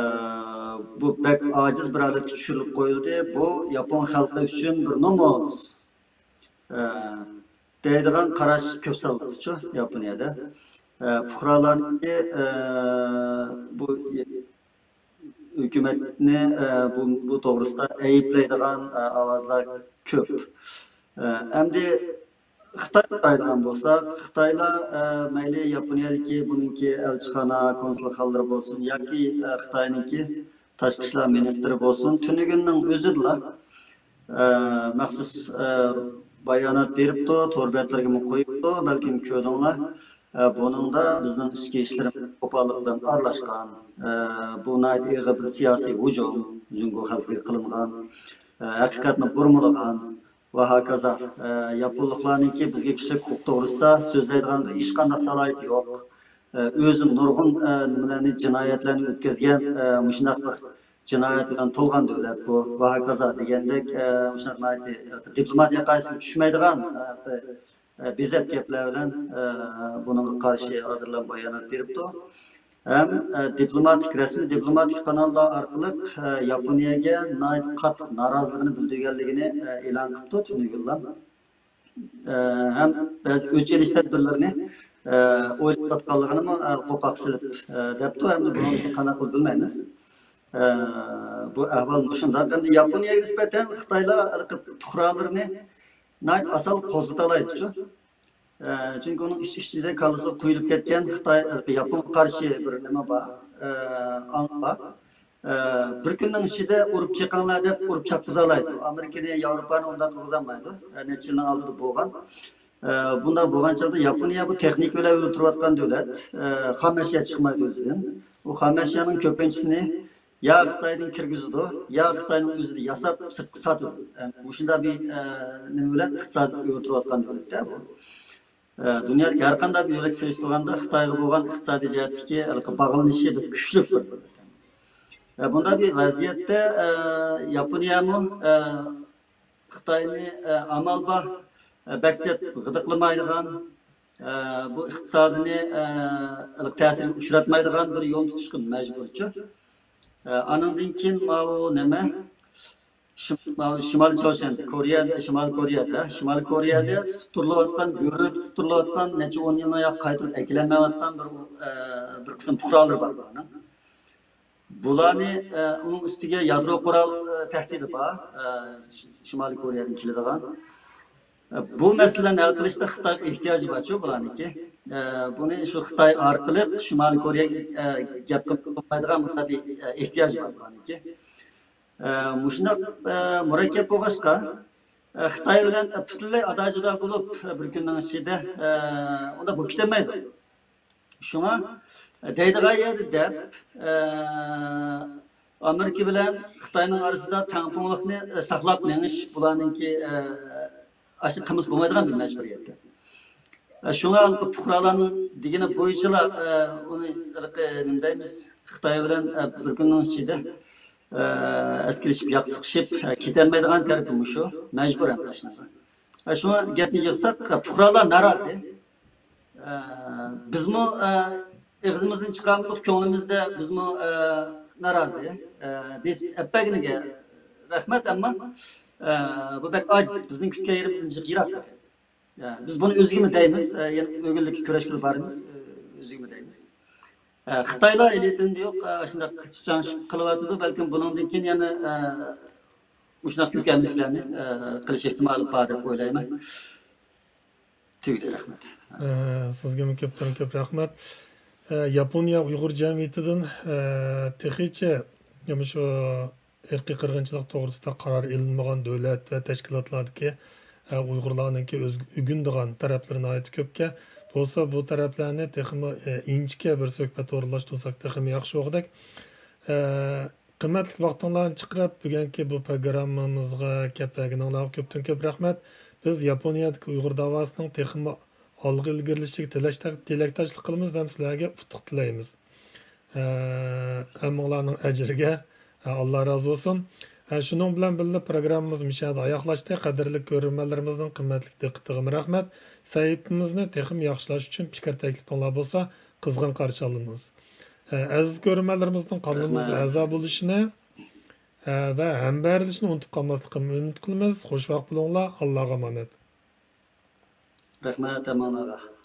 بۇ بەك ئاجىز بىر ھالەتكە چۈشۈرۈلۈپ قويۇلدى. بۇ ياپون خەلقى ئۈچۈن بىر نومۇس، ئە، دەيدىغان قاراش كۆپ سالغۇچۇ ياپونىيەدە. ئە، پۇقرالارنىڭكى، ئە، بۇ ھۆكۈمەتنى، ئە، بۇ، بۇ توغرىسىدا ئەيىبلەيدىغان، ئە، ئاۋازلار كۆپ. ئە، ئەمدى خىتايغا قارايدىغان بولساق، خىتايلار، ئە، مەيلى ياپونىيەدىكى بۇنىڭكى ئەلچىخانا، كونسۇلخانىلىرى بولسۇن ياكى، ئە، خىتاينىڭكى تاشقى ئىشلار مىنىستىرى بولسۇن، تۈنۈگۈننىڭ ئۆزىدىلا، ئە، مەخسۇس، ئە، بايانات بېرىپتۇ، تور بەتلىرىگىمۇ قويۇپتۇ، بەلكىم كۆردۈڭلار. ئە، بۇنىڭدا بىزنىڭ ئىچكى ئىشلىرىمىز قوپاللىق بىلەن ئارىلاشقان، ئە، بۇ ناھايىتى ئېغىر بىر سىياسىي ھۇجۇم، جۇڭگو خەلقىگە قىلىنغان، ئە، ھەقىقەتنى بۇرمىلىغان، ۋە ھاكازا. ئە، ياپونلۇقلارنىڭكى بىزگە كىشىلىك ھوقۇق توغرىسىدا سۆزلەيدىغان ھېچقانداق سالاھىيىتى يوق. ئە، ئۆزى نۇرغۇن، ئە، نېمىلەرنى، جىنايەتلەرنى ئۆتكۈزگەن، ئە، مۇشۇنداق بىر جىنايەت بىلەن تولغان دۆلەت بۇ ۋە ھاكازا دېگەندەك، ئە، مۇشۇنداق ناھايىتى دىپلوماتىيە قائىدىسىگە چۈشمەيدىغان، ئە، بىر، ئە، بېزەپ گەپلەر بىلەن، ئە، بۇنىڭغا قارشى ھازىرلام بايانات بېرىپتۇ. ھەم، ئە، دىپلوماتىك، رەسمىي دىپلوماتىك قاناللار ئارقىلىق، ئە، ياپونىيەگە ناھايىتى قاتتىق نارازىلىقىنى بىلدۈرگەنلىكىنى، ئە، ئېلان قىپتۇ تۈنۈگۈنلا. ئە، ھەم بەزى ئۆچ ئېلىش تەدبىرلىرىنى، ئە، ئويلاۋاتقانلىقىنىمۇ، ئە، قوقاق سېلىپ، ئە، دەپتۇ. ئەمدى بۇنىڭدىن قانداق قىلىپ بىلمەيمىز. ئە، بۇ ئەھۋال مۇشۇنداق. ئەمدى ياپونىيەگە نىسبەتەن خىتايلار ھېلىقى پۇقرالىرىنى ناھايىتى ئاسان قوزغىتالايدىچۇ. ئە، چۈنكى ئۇنىڭ ئىچ-، ئىچىدە كاللىسىغا قۇيۇلۇپ كەتكەن خىتاي، ياپونغا قارشى بىر نېمە بار، ئە، ئاڭ بار. ئە، بىر كۈننىڭ ئىچىدە ئۇرۇپ چېقىڭلار دەپ ئۇرۇپ چاپقۇزالايدۇ. ئامېرىكىنى، ياۋروپانى ئۇنداق قىلغۇزالمايدۇ. ئە، نەچچە يىلنىڭ ئالدىدا بولغان. ئە، بۇنداق بولغان چاغدا ياپونىيە بۇ تېخنىكا بىلەن ئۆلتۈرۈۋاتقان دۆلەت. ئە، خام ئەشيا چىقمايدۇ ئۆزىدىن. ئۇ خام ئەشيانىڭ كۆپىنچىسىنى يا خىتايدىن كىرگۈزىدۇ، يا خىتاينىڭ ئۆزىدە ياساپ سىرتقا ساتىدۇ. ئە، مۇشۇنداق بىر، ئە، نېمە بىلەن ئىقتىسادىي ئۆلتۈرۈۋاتقان دۆلەت-تە بۇ. ئە، دۇنيادىكى ھەر قانداق بىر دۆلەتكە سېلىشتۇرغاندا خىتايغا بولغان ئىقتىسادىي جەھەتتىكى ھېلىقى باغلىنىشى بەك كۈچلۈك بىر دۆلەت. ئە، بۇنداق بىر ۋەزىيەتتە، ئە، ياپونىيەمۇ، ئە، خىتاينى، ئە، ئامال بار، ئە، بەك سەت غىدىقلىمايدىغان، ئە، بۇ ئىقتىسادىنى، ئە، ھېلىقى تەسىرگە ئۇچراتمايدىغان بىر يول تۇتۇشقا مەجبۇرچۇ. ئە، ئانىڭدىن كېيىن ماۋۇ نېمە؟ شىم-، ماۋۇ شىمالىي چاۋشيەندە، كورېيەدە، شىمالىي كورېيەدە، شىمالىي كورېيەدە تۇتۇپ تۇرۇلۇۋاتقان، گۆرۈدە تۇتۇپ تۇرۇلۇۋاتقان، نەچچە ئون يىلنىڭ ياقى قايتۇرۇپ ئەكېلەلمەيۋاتقان بىر، ئە، بىر قىسىم پۇقرالىرى بار بۇلارنىڭ. بۇلارنى، ئە، ئۇنىڭ ئۈستىگە يادرو قورال، ئە، تەھدىتى بار، ئە، ش-، شىمالىي كورېيەدىن كېلىدىغان. ئە، بۇ مەسىلىنى ھەل قىلىشتا خىتايغا ئېھتىياجى بارچۇ بۇلارنىڭكى. ئە، بۇنى شۇ خىتاي ئارقىلىق شىمالىي كورېيەگە، ئە، گەپ قىلىپ بولمايدىغان بۇنداق بىر، ئە، ئېھتىياجى بار بۇلارنىڭكى. ئە، مۇشۇنداق، ئە، مۇرەككەپ بولغاچقا، ئە، خىتاي بىلەن، ئە، پۈتۈنلەي ئادا-جۇدا بولۇپ، ئە، بىر كۈننىڭ ئىچىدە، ئە، ئۇنداق بولۇپ كېتەلمەيدۇ. شۇڭا، ئە، دەيدىغان يەردە دەپ، ئە، ئامېرىكا بىلەن خىتاينىڭ ئارىسىدا تەڭپۇڭلۇقنى، ئە، ساقلاپ مېڭىش بۇلارنىڭكى، ئە، ئاشۇ قىلمىسا بولمايدىغان بىر مەجبۇرىيەت. ئە، شۇڭا پۇقرالارنىڭ دېگىنى بويىچىلا، ئە، ئۇنى، ئە، نېمە دەيمىز، خىتاي بىلەن، ئە، بىر كۈننىڭ ئىچىدە، ئە، ئەسكىلىشىپ، ياقىسىقىشىپ، ئە، كېتەلمەيدىغان تەرىپى مۇشۇ. مەجبۇر ئەمدى ئاشۇنىڭغا. ئە، شۇڭا گەپنى يىغساق، پۇقرالار نارازى. ئە، بىزمۇ، ئە، ئېغىزىمىزدىن چىقارمىدۇق، كۆڭلىمىزدە بىزمۇ، ئە، نارازى. ئە، بېسىپ ئەپبەرگىنىگە رەھمەت، ئەمما، ئە، بۇ بەك ئاجىز. بىزنىڭ كۈتكەن يېرىمىزدىن جىق يىراق تېخى. ئە، بىز بۇنى ئۆزىگىمۇ دەيمىز، ئە، يەنە ئۆگۈنلۈككە كۈرەشكىلى بارىمىز، ئە، ئۆزىگىمۇ دەيمىز. ئە، خىتايلار ئېلىتىندە يوق، ئە، شۇنداق چىچاڭشىپ قېلىۋاتىدۇ. بەلكىم بۇنىڭدىن كېيىن يەنە، ئە، مۇشۇنداق كۆركەملىكلەرنى، ئە، قىلىش ئېھتىمالى بار دەپ ئويلايمەن. تۈگىدى، رەھمەت. ئە، سىزگىمۇ كۆپتىن كۆپ رەھمەت. ئە، ياپونىيە ئۇيغۇر جەمئىيىتىدىن، ئە، تېخىچە مۇشۇ ئىرقىي قىرغىنچىلىق توغرىسىدا قارار ئېلىنمىغان دۆلەت ۋە تەشكىلاتلاردىكى، ئە، ئۇيغۇرلارنىڭكى ئۆز-، ئۆگىنىدىغان تەرەپلىرى ناھايىتى كۆپكەن. بولسا بۇ تەرەپلەرنى تېخىمۇ، ئە، ئىنچىكە بىر سۆھبەت ئورۇنلاشتۇرساق تېخىمۇ ياخشى بولغۇدەك. ئە، قىممەتلىك ۋاقتىڭلارنى چىقىرىپ، بۈگۈنكى بۇ پروگراممىمىزغا كەپ بەرگىنىڭلارغا كۆپتىن كۆپ رەھمەت. بىز ياپونىيەدىكى ئۇيغۇر داۋاسىنىڭ تېخىمۇ ئالغا ئىلگىرىلىشىگە تىلەكداش-، تىلەكداشلىق قىلىمىز ھەم سىلەرگە ئۇتۇق تىلەيمىز. ئە، ھەممىڭلارنىڭ ئەجرىگە، ئە، ئاللا رازى بولسۇن. ئە، شۇنىڭ بىلەن بىللە، پروگراممىمىز مۇشۇ يەردە ئاياغلاشتى. قەدىرلىك كۆرۈرمەنلىرىمىزنىڭ قىممەتلىك دىققىتىغىمۇ رەھمەت. سەھىپىمىزنى تېخىمۇ ياخشىلاش ئۈچۈن پىكىر تەكلىپىڭلار بولسا، قىزغىن قارشى ئالىمىز. ئە، ئەزىز كۆرۈرمەنلىرىمىزنىڭ قانىلىمىزغا ئەزا بولۇشىنى، ئە، ۋە ھەمبەھىرلىشىشنى ئۇنتۇپ قالماسلىقىنى ئۈمىد قىلىمىز. خوش ۋاقىت بولۇڭلار. ئاللاغا ئامانەت. رەھمەت ھەممىڭلارغا.